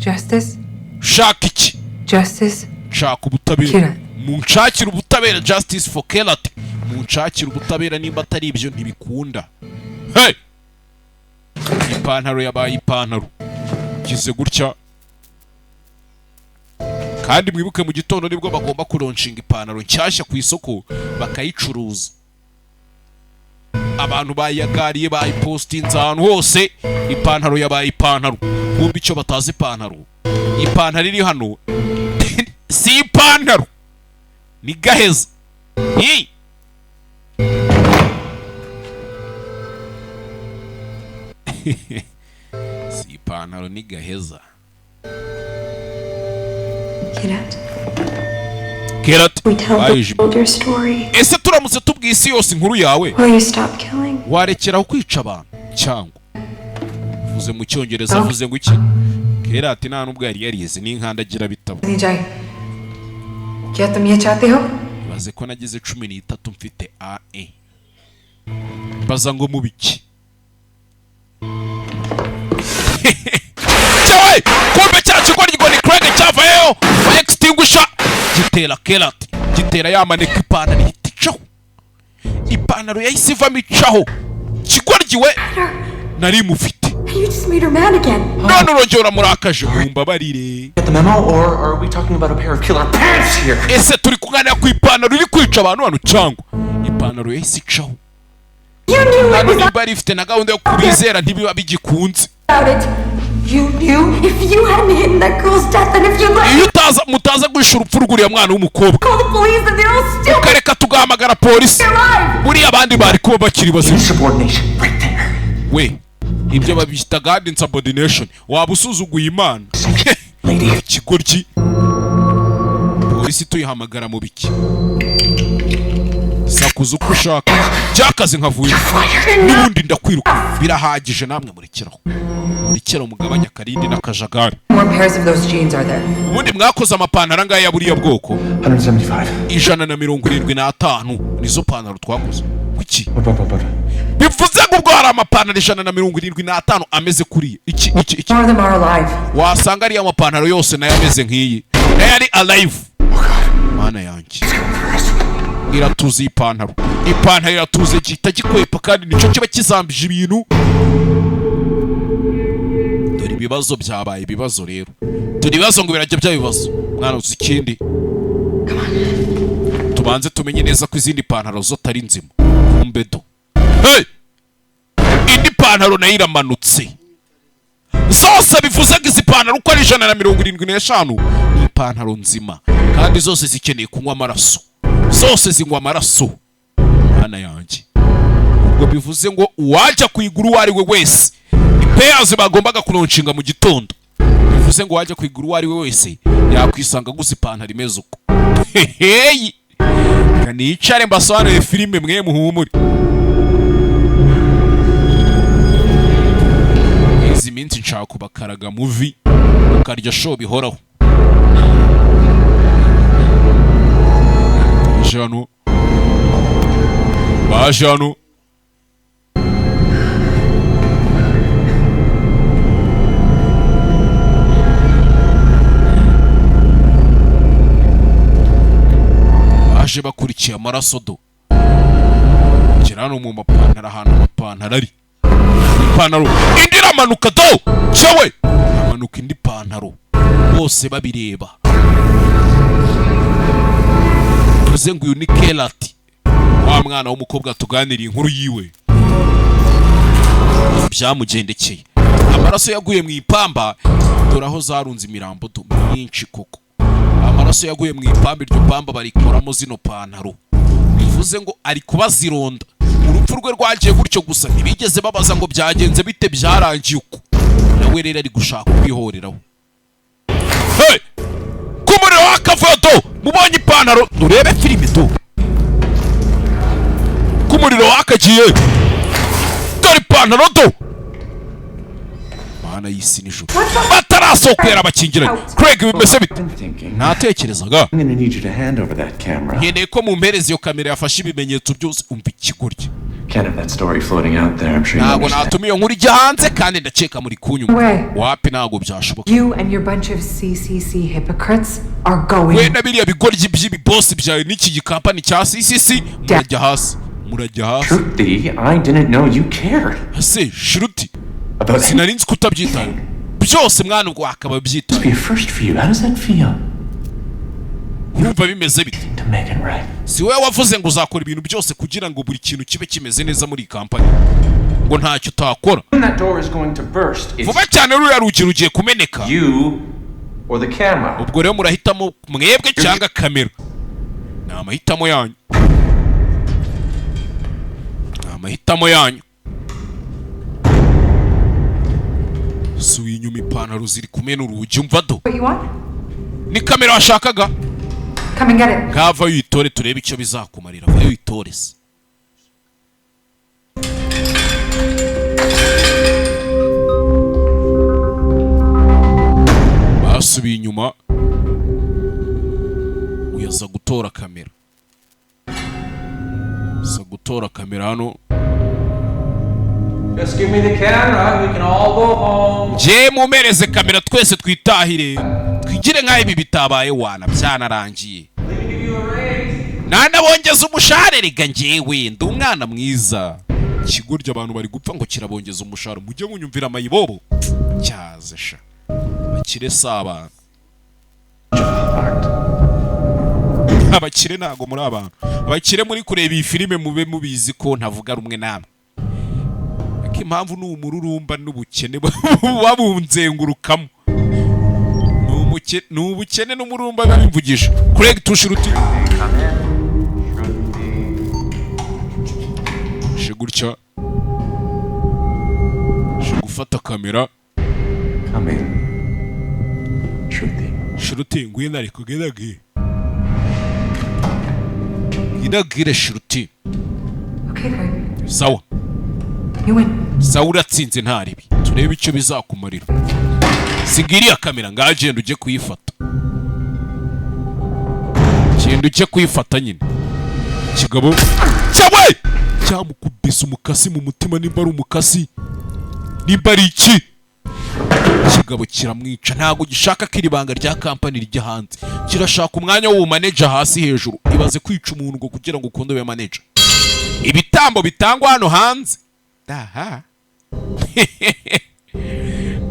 Justice, shaka iki? Justice. Nshaka ubutabera. Kerat. Munshakire ubutabera, justice for Kerat, munshakire ubutabera. Nimba atari ibyo ntibikunda. Hey! Ipantaro yabaye ipantaro kize gutya. Kandi mwibuke mu gitondo nibwo bagomba kulaunchinga ipantaro nshyashya ku isoko, bakayicuruza. Abantu bayagariye, bayipostinze ahantu hose. Ipantaro yabaye ipantaro. Kumva icyo batazi, ipantaro, ipantaro iri hano si ipantaro, ni gaheza. Hi! Si ipantaro, ni gaheza. Kirat, Kerat, we tell the bayijimye. world your story. Ese turamutse tubwiye isi yose inkuru yawe, Will you stop killing? warekeraho kwica abantu? Cyangwa uvuze mu Cyongereza, avuze ngo iki? Kerat nta nubwo yari yarize n'inkandagira bitabo. नहीं जाए क्या तुम ये चाहते हो? Baze ko nagize 13 mfite ae, mbaza ngo mu biki cyawe? Kumbe cya kigo ngo ni Craig cyavayeyo. Gitera kerati, gitera yamaneka, ipantaro ihita icaho. Ipantaro yahise ivamo icaho. Kigoryi we, nari mufite. And you just made her mad again. None urongera uramurakaje, mumbabarire. Get the memo, or are we talking about a pair of killer pants here? Ese turi kuganira ku ipantaro iri kwica abantu hano, cyangwa ipantaro yahise icaho? You knew it Hano was niba rifite na gahunda yo kubizera, ntibiba bigikunze. about it. You knew if you hadn't hidden that girl's death and if you let Iyo utaza, mutaza guhisha urupfu rw'uriya mwana w'umukobwa, call the police and they're all still ukareka tugahamagara polisi, buriya abandi bari kuba bakiri bazima. We, ibyo babyita God insubordination, waba usuzuguye Imana, ikigoryi. Polisi tuyihamagara mu biki? Sakuza uko ushaka, byakaze nkavuye n'ubundi ndakwiruka. Birahagije namwe, murekeraho, murekeraho, mugabanya akarindi n'akajagari. More pairs of those jeans are there? Ubundi mwakoze amapantaro angahe ya buriya bwoko? 175. 175 nizo pantaro twakoze. Kuki bivuze ngo ubwo hari amapantaro 175 ameze kuriya? Iki More of them are alive. Wasanga ariya mapantaro yose nayo ameze nk'iyi, nayo ari alive. Mana yanjye, iratuze iyi pantaro, ipantaro iratuze, gihita gikwepa kandi nicyo kiba kizambije ibintu. Dore ibibazo byabaye ibibazo rero, dore ibibazo ngo birajya bya bibazo. Mwana, uzi ikindi? Tubanze tumenye neza ko izindi pantaro zo atari nzima. Kumbe do, hey! Indi pantaro nayo iramanutse zose. Bivuze ngo izi pantaro uko ari 175 ni ipantaro nzima, kandi zose zikeneye kunywa amaraso, zose zinywa amaraso. Mana yanjye, ubwo bivuze ngo uwajya kuyigura uwo ari we wese, ni pairs bagombaga kulaunchinga mu gitondo, bivuze ngo uwajya kuyigura uwo ari we wese yakwisanga aguze ipantaro imeze uko. Heheyi, reka nicare mbasobanurire filime, mwe muhumure. Izi minsi nshaka kubakaraga movie, ukarya show bihoraho. Baje hano, baje hano. Baje bakurikiye amaraso do. Gera hano mu mapantaro, ahantu amapantaro ari, ipantaro indi iramanuka do. Cyewe, amanuka indi pantaro bose babireba. Bivuze ngo uyu ni Kerati, wa mwana w'umukobwa tuganiriye inkuru yiwe, byamugendekeye. Amaraso yaguye mu ipamba, dore aho zarunze imirambo do, myinshi koko. Amaraso yaguye mu ipamba, iryo pamba barikoramo zino pantaro. Bivuze ngo ari kubazironda. Urupfu rwe rwagiye gutyo gusa, ntibigeze babaza ngo byagenze bite, byarangiye uko. Nawe rero ari gushaka kwihoreraho. Hey! Ku muriro w'akavuyo do, mubonye ipantaro, urebe filime do. Ku muriro wakagiye, dore ipantaro do. Mana y'isi n'ijuru, batarasohokera abakingiranye. Craig, bimeze bite? Natekerezaga I'm gonna need you to hand over that camera. nkeneye ko mumpereza iyo kamera yafashe ibimenyetso byose. Umva ikigoryi. Can't have that story floating out there. I'm sure you Ntabwo understand. natuma iyo nkuru ijya hanze, kandi ndakeka muri kunyuma. We. Wapi, ntabwo byashoboka. You and your bunch of CCC hypocrites are going We na biriya bigoryi by'ibibosi byawe n'iki gikampani cya CCC, murajya hasi, murajya hasi. Shruti, I didn't know you cared. Ese Shruti, About sinari nzi ko utabyitaye byose mwana, ubwo wakaba byitaye. Be a first for you. How does that feel? Urumva bimeze bite? To make it right. Si wowe wavuze ngo uzakora ibintu byose kugira ngo buri kintu kibe kimeze neza muri iyi kampani, ngo ntacyo utakora? When that door is going to burst, it's Vuba cyane ruriya rugi rugiye kumeneka. you or the camera. Ubwo rero murahitamo mwebwe cyangwa kamera, ni amahitamo yanyu, ni amahitamo yanyu. Suye inyuma, ipantaro ziri kumena urugi. Umva do. What you want? Ni kamera washakaga? Come and get it. Ngava uyitore, turebe icyo bizakumarira. Vayo uyitore se. Basubiye inyuma, uyaza gutora kamera, aza gutora kamera hano. Just give me the camera. We can all go home. Njye mumereze kamera, twese twitahire, twigire nk'aho ibi bitabaye wana, byanarangiye. Nanabongeza umushahara rega, njyewe ndi umwana mwiza. Ikigoryi, abantu bari gupfa ngo kirabongeza umushahara. Mujye munyumvira amayibobo cyaze sha, abakire si abantu, abakire ntago muri abantu. Abakire muri kureba iyi filime, mube mubizi ko ntavuga rumwe namwe, ariko impamvu ni umururumba n'ubukene buba bunzengurukamo. Ni ubukene n'umururumba biba bimvugisha. Craig Tushiruti je gutya je gufata kamera. Come in. Shruti. Shruti, ngwino ariko, ngwino ngwino Shruti. Okay, Craig. Sawa. You win. Sawa, uratsinze, ntaribi turebe icyo bizakumarira. Siga kamera ngaho, genda ujye kuyifata, genda ujye kuyifata nyine. Kigabo cyawe cyamukubise umukasi mu mutima, nimba ari umukasi, nimba ari iki, kigabo kiramwica. Ntabwo gishaka ko iri banga rya kampani rijya hanze, kirashaka umwanya w'ubu hasi hejuru. Ibaze kwica umuntu ngo kugira ngo ukunde ube manager, ibitambo bitangwa hano hanze aha.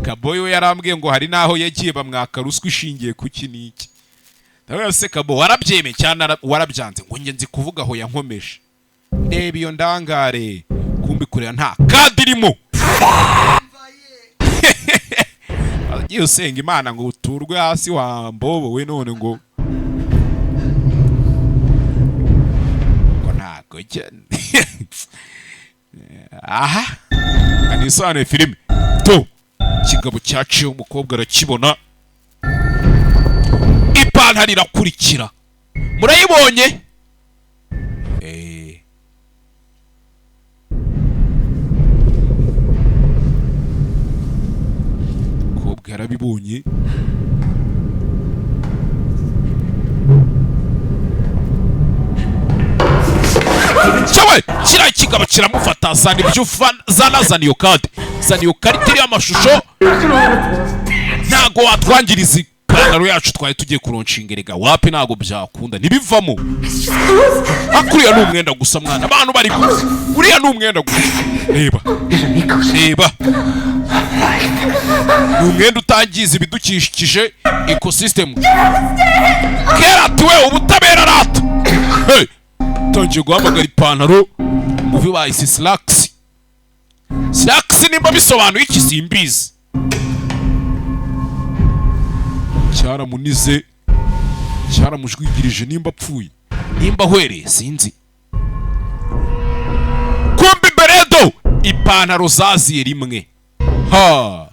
Kaboyi we yarambwiye ngo hari n'aho yagiye bamwaka ruswa ishingiye ku iki n'iki. Ndavuga se Kabo, warabyemeye cyane warabyanze? Ngo njye nzi kuvuga aho yankomeje. Reba iyo ndangare, kumbi kureba nta kadi irimo. Agiye usenga Imana ngo uturwe hasi wa mbobo we, none ngo ntago aha anisobanuye filime to. Kigabo cyaciye, umukobwa arakibona, ipantaro irakurikira, murayibonye. Umukobwa yarabibonye. Cyawe kiriya kigabo kiramufata, zana ibyo zana, zana iyo kadi, zana iyo karita iriho amashusho. Ntago watwangiriza ipantaro yacu twari tugiye kuronshinga erega, wapi, ntago byakunda, ntibivamo. Akuriya ni umwenda gusa mwana, abantu bari gusa, uriya ni umwenda gusa. Reba reba, ni umwenda utangiza ibidukikije, ecosystem. Kerati we, ubutabera rata. Hey, tangiye guhamagara ipantaro. Muvi bahise Slacks. Slacks nimba bisobanuye iki simbizi. Cyaramunize, cyaramujwigirije, nimba apfuye nimba ahwereye sinzi. Kumbi beredo ipantaro zaziye rimwe. Ha,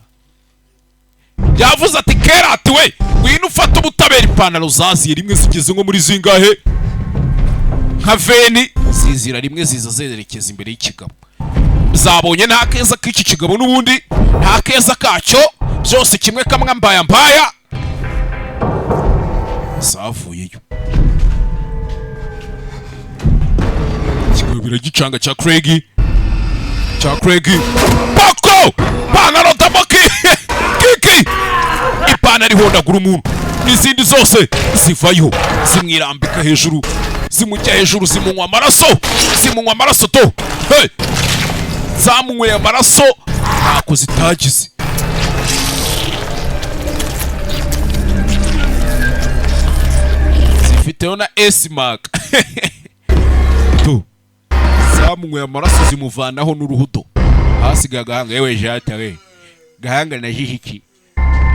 yavuze ati Kerati we, ngwino ufate ubutabera. Ipantaro zaziye rimwe zigeze nko muri zingahe, nka veni, zizira rimwe, ziza zerekeza imbere y'ikigabo. Zabonye nta keza k'iki kigabo n'ubundi nta keza kacyo, byose kimwe kamwe mbaya mbaya. Zavuyeyo ikigabo biragicanga cya Craig, cya Craig pako pantaro taboki kiki, ipantaro ihondagura umuntu, n'izindi zose zivayo zimwirambika hejuru, zimujya hejuru, zimunywa amaraso, zimunywa amaraso to. Hey, zamunyweye amaraso ntako zitagize. Zifiteho na S-Mark to, zamunyweye amaraso zimuvanaho n'uruhudo, hasigaye agahanga. Yewe jata we, gahanga na jihiki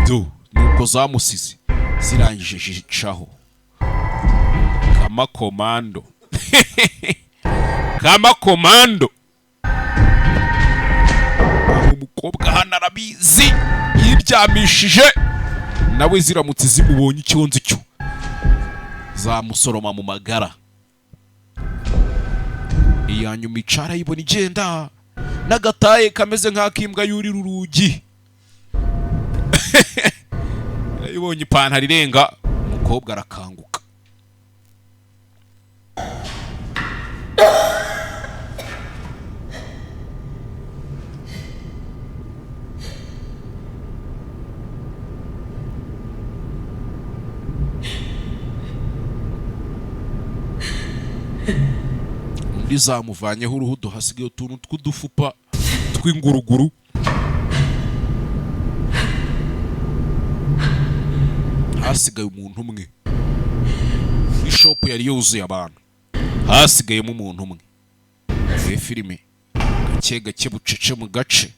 do. Nuko zamusize zirangije zicaho kama komando. Kama komando. Umukobwa hano arabizi, yiryamishije nawe, ziramutse zimubonye icyonzi cyo zamusoroma mu magara. Iya nyuma icara yibona igenda n'agataye kameze nk'akimbwa yurira urugi. Ibonye ipantaro irenga, umukobwa arakanguka. Undi zamuvanyeho uruhu, hasigaye utuntu tw'udufupa tw'inguruguru. Hasigaye umuntu umwe. Ishop yari yuzuye abantu, hasigayemo umuntu umwe. Iyi filime gake gake, bucece mu gace,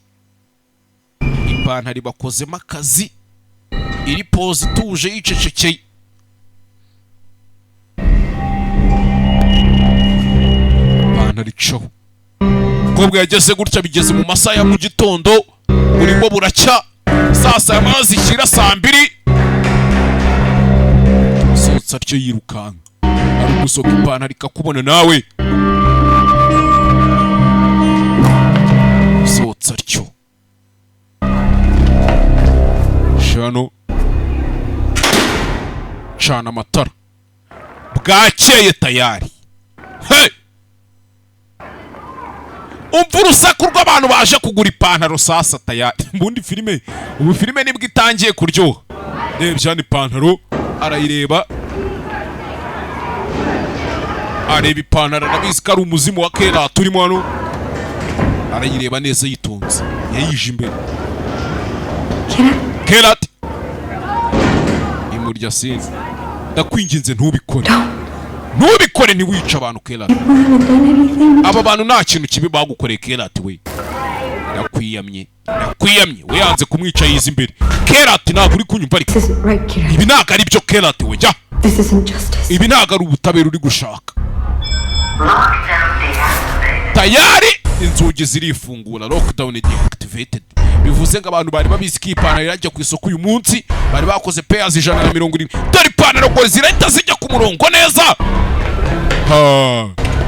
ipantaro bakozemo akazi, iri pose ituje yicecekeye. Ipantaro icaho. Umukobwa yageze gutya, bigeze mu masaha ya mu gitondo, burimo buracya, saa saba zishyira saa 2. Sohotse atyo yirukanka, ari gusohoka ipantaro ikakubona nawe. Sohotse atyo shano, cana amatara, bwakeye tayari. Hey! Umva urusaku rw'abantu baje kugura ipantaro sasa tayari. Ubundi filime, ubu filime nibwo itangiye kuryoha. Rebye hano ipantaro arayireba, areba ipantaro, arabizi ko ari umuzimu wa kera turimo hano. Arayireba neza yitonze, yayije imbere. Kerat imurya sinzi, ndakwinginze ntubikore, ntubikore, ntiwice abantu Kerat. Aba bantu nta kintu kibi bagukoreye Kerat we. Ndakwiyamye, ndakwiyamye. We yanze kumwica yiza imbere. Kerat ntabwo uri kunyumva ariko. Ibi ntabwo ari byo Kerat we, jya. Ibi ntabwo ari ubutabera uri gushaka. Tayari inzugi zirifungura, lockdown deactivated. Bivuze ngo abantu bari babizi ko ipantaro irajya ku isoko uyu munsi, bari bakoze pairs 170. Dore ipantaro ngo zirahita zijya ku murongo neza.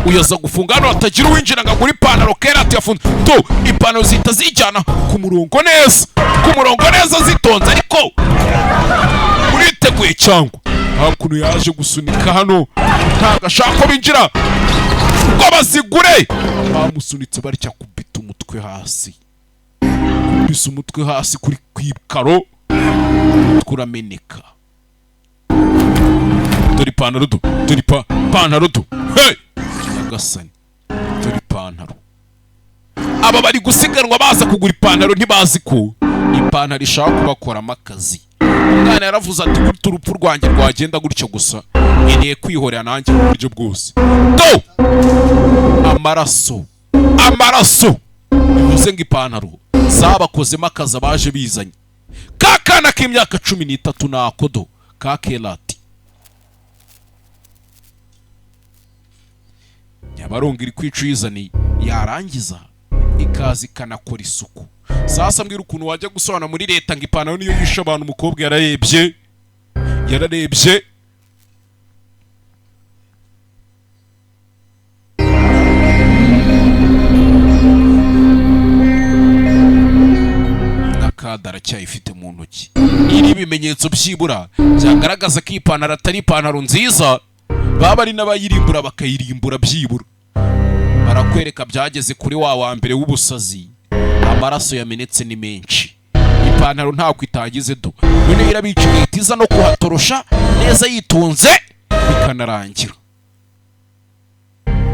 Uyaza gufunga hano hatagira uwinjira ngo agure ipantaro. Kerat yafunze to, ipantaro zihita zijyana ku murongo neza, ku murongo neza zitonze. Ariko uriteguye cyangwa? Hakuno yaje gusunika hano, ntabwo ashaka ko binjira ngo bazigure. Bamusunitse barya kubita umutwe hasi, kubisa umutwe hasi kuri kwikaro, turameneka. Dore ipantaro do, dore ipantaro do. Hey! Nyagasani, dore ipantaro. Aba bari gusiganwa baza kugura ipantaro, ntibazi ko ipantaro ishaka kubakoramo akazi. Umwana yaravuze ati gute urupfu rwanjye rwagenda gutyo gusa, nkeneye kwihorera nanjye mu buryo bwose. Do! Amaraso, amaraso. Bivuze ngo ipantaro zabakozemo akazi abaje bizanye. Ka kana k'imyaka 13 nakodo ka Kerat. Nyabarongo iri kwica uyizaniye, yarangiza ikaza ikanakora isuku. Sasa mbwira ukuntu wajya gusobanura muri leta ngo ipantaro niyo yishe abantu. Umukobwa yararebye, yararebye. Nakada aracyayifite mu ntoki. Iri ibimenyetso byibura byagaragaza ko ipantaro atari ipantaro nziza, baba ari n'abayirimbura bakayirimbura byibura. Barakwereka byageze kuri wa mbere w'ubusazi, amaraso yamenetse ni menshi. Ipantaro ntako itagize do. None irabica igahita no kuhatorosha neza yitonze bikanarangira.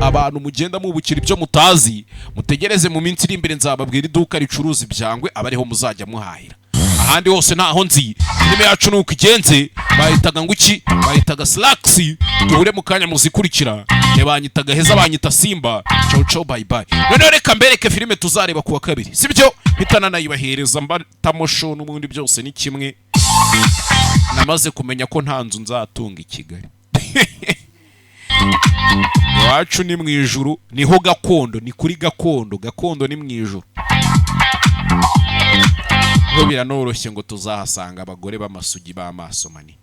Abantu mugenda mubukira ibyo mutazi, mutegereze mu minsi iri imbere nzababwira iduka ricuruza ibyangwe abariho muzajya muhahira. Ahandi hose ntaho nzi. Filime yacu nuko igenze, bahitaga ngo iki? Bahitaga Slacks. Duhure mu kanya muzikurikira. Ntibanyitaga heza, banyita Simba. Ciao ciao, bye bye. None reka mbereke filime tuzareba kuwa kabiri, sibyo? Mpita nanayibahereza mbatamosho n'ubundi byose ni kimwe. Namaze kumenya ko nta nzu nzatunga i Kigali. Iwacu ni mu ijuru, niho gakondo, ni kuri gakondo, gakondo ni mu ijuru. Ngo biranoroshye ngo tuzahasanga abagore b'amasugi b'amaso manini.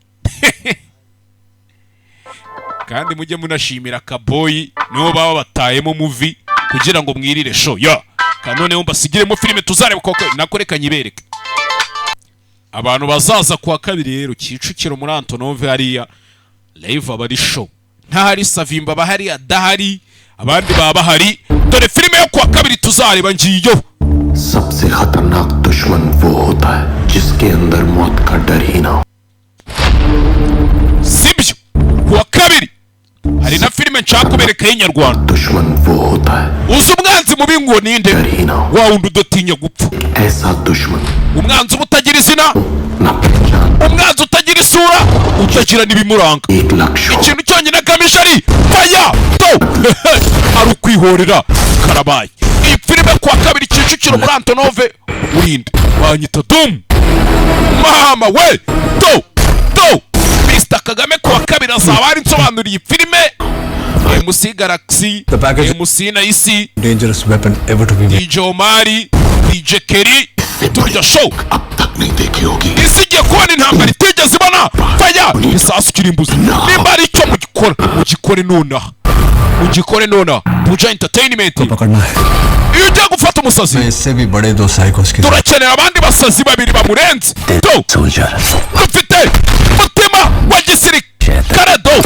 Kandi mujye munashimira Kaboyi nibo baba batayemo movie kugira ngo mwirire show ya. Kanone mbasigiremo filime tuzareba koko nakoreka nyibereke. Abantu bazaza kuwa kabiri rero Kicukiro muri Antonove hariya live abari show. Ntahari Savimba bahari, adahari abandi baba bahari. Dore filime yo kuwa kabiri tuzareba ngiyo. सबसे खतरनाक दुश्मन वो होता है जिसके अंदर मौत का डर ही ना हो. Sibyo kuwa kabiri hari na filime Filime nshaka kubereka y'inyarwanda. दुश्मन वो होता है Uzi umwanzi mubi ngo ninde? Wa wundi udatinya gupfa. ऐसा दुश्मन Umwanzi uba utagira izina, न पहचान umwanzi utagira isura, utagira n'ibimuranga. एक लक्ष्य हो। Ikintu cyonyine agamije ari faya to ari ukwihorera. Karabaye. Iyi filime kuwa kabiri, Kicukiro muri Antonove. Urinde banyita Dum mama we to to Mr Kagame. Kuwa kabiri azaba ari nsobanuriye filime MC Galaxy, MC Naisi, Dangerous weapon ever to be made. DJ Omari, DJ Kerry, turya show. अब तक नहीं देखी होगी। Isi igiye kubona intambara itigeze ibona. Faya, isasu kirimbuzi. Nimba ari icyo mugikora, mugikore nonaha, mugikore nonaha. Buja Entertainment. पकड़ना है। Iyo ugiye gufata umusazi, इससे भी बड़े दो साइकोस की turakenera abandi basazi babiri bamurenze to. Soldier. Dufite mutima wa gisirikare do.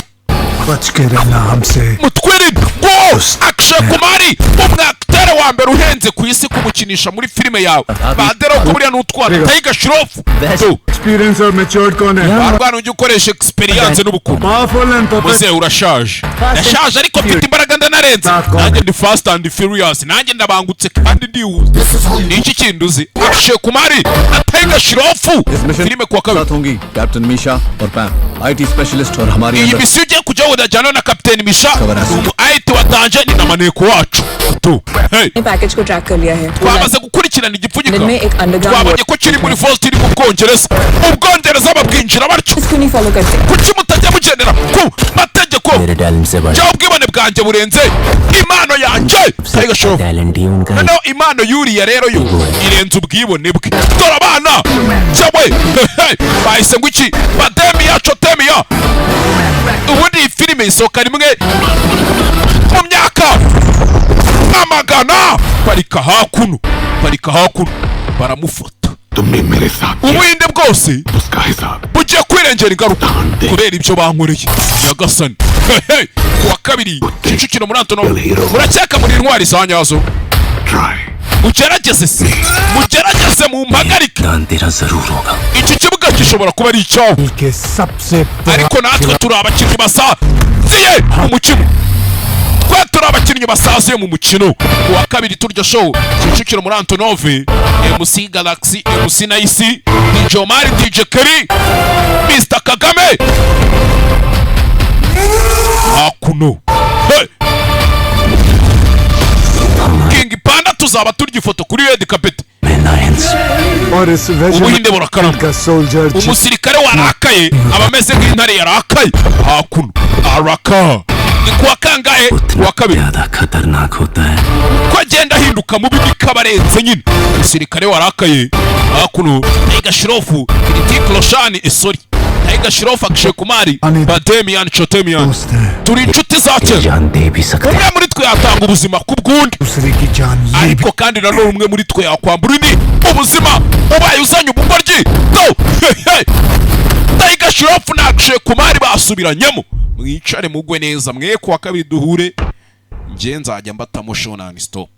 बच के रहना हमसे। Mutwirinde ngo Akshay Kumar, umwakitere wa mbere uhenze ku isi kumukinisha muri filime yawe, badera ko buriya n'utwana Tiger Shroff to. Experience और matured कौन है? Barwana ujya ukoresha experience n'ubukuru. Powerful and Muzehe urashaje, ndashaje ariko mfite imbaraga, ndanarenze. Nanjye ndi fast and furious, nanjye ndabangutse kandi ndihuse. Ni iki kindi uzi? Akshay Kumar na Tiger Shroff, filime kuwa kabiri. साथ होंगी captain Misha और पैम IT specialist और हमारी Iyi अंदर misiyo ugiye kujyaho udajyana na kapiteni Misha, ni umu IT watanje, ni na maneko wacu tu. Hey. Package को track कर लिया है। Twamaze gukurikirana igipfunyika, में एक underground twabonye ko kiri muri vault iri mu Bwongereza. Ubwongereza babwinjira batyo. क्यों नहीं follow करते? Kuki mutajya mugendera ku mategeko? मेरे talent से बढ़ Cyangwa ubwibone bwanjye burenze impano yanjye, Tiger Shroff. Talent ही उनका Noneho impano yuriya rero yo irenze ubwibone bwe. Dore abana cyawe bahise ngo iki? Bademiya cotemiya. Ubundi iyi filime isohoka rimwe mu myaka amagana. Parika hakuno, parika hakuno, baramufata. तुमने मेरे साथ Ubuhinde bwose उसका हिसाब bugiye kwirengera ingaruka kubera ibyo bankoreye. Nyagasani. Hehe. Kuwa kabiri, Kicukiro muri Antonov. Murakeka muri intwari za nyazo? Try. Mugerageze se, mugerageze mumpagarike. दान तेरा जरूर होगा। Iki kibuga gishobora kuba ari icyawe, के सबसे ariko natwe turi abakinnyi basaziye mu mukino. Twe turi abakinnyi basaziye mu mukino. Kuwa kabiri turya show, Kicukiro muri Antonove, MC Galaxy, MC Naisi, DJ Omari, DJ Kerry, Mr Kagame hakuno. Hey! King Panda, tuzaba turya ifoto kuri red carpet. और इस Ubuhinde burakarama. का soldier Umusirikare warakaye aba ameze nk'intare yarakaye. Hakuno araka. Ni kuwa kangahe? Kuwa kabiri. ज्यादा खतरनाक होता है। Ko agenda ahinduka mubi niko aba arenze nyine. Umusirikare warakaye hakuno. Tiger Shroff, Hrithik Roshan, sorry, Tiger Shroff, Akshay Kumar, Bademian Chotemian, turi inshuti za kera. जान दे भी सकते Umwe muri twe yatanga ubuzima ku bw'undi, दूसरे की जान ले भी ariko kandi nanone umwe muri twe yakwambura undi ubuzima ubaye uzanye ubugoryi do. Tiger Shroff na Akshay Kumar basubiranyemo. Mwicare mugwe neza mwe, kuwa kabiri duhure, njye nzajya mbatamo show non stop.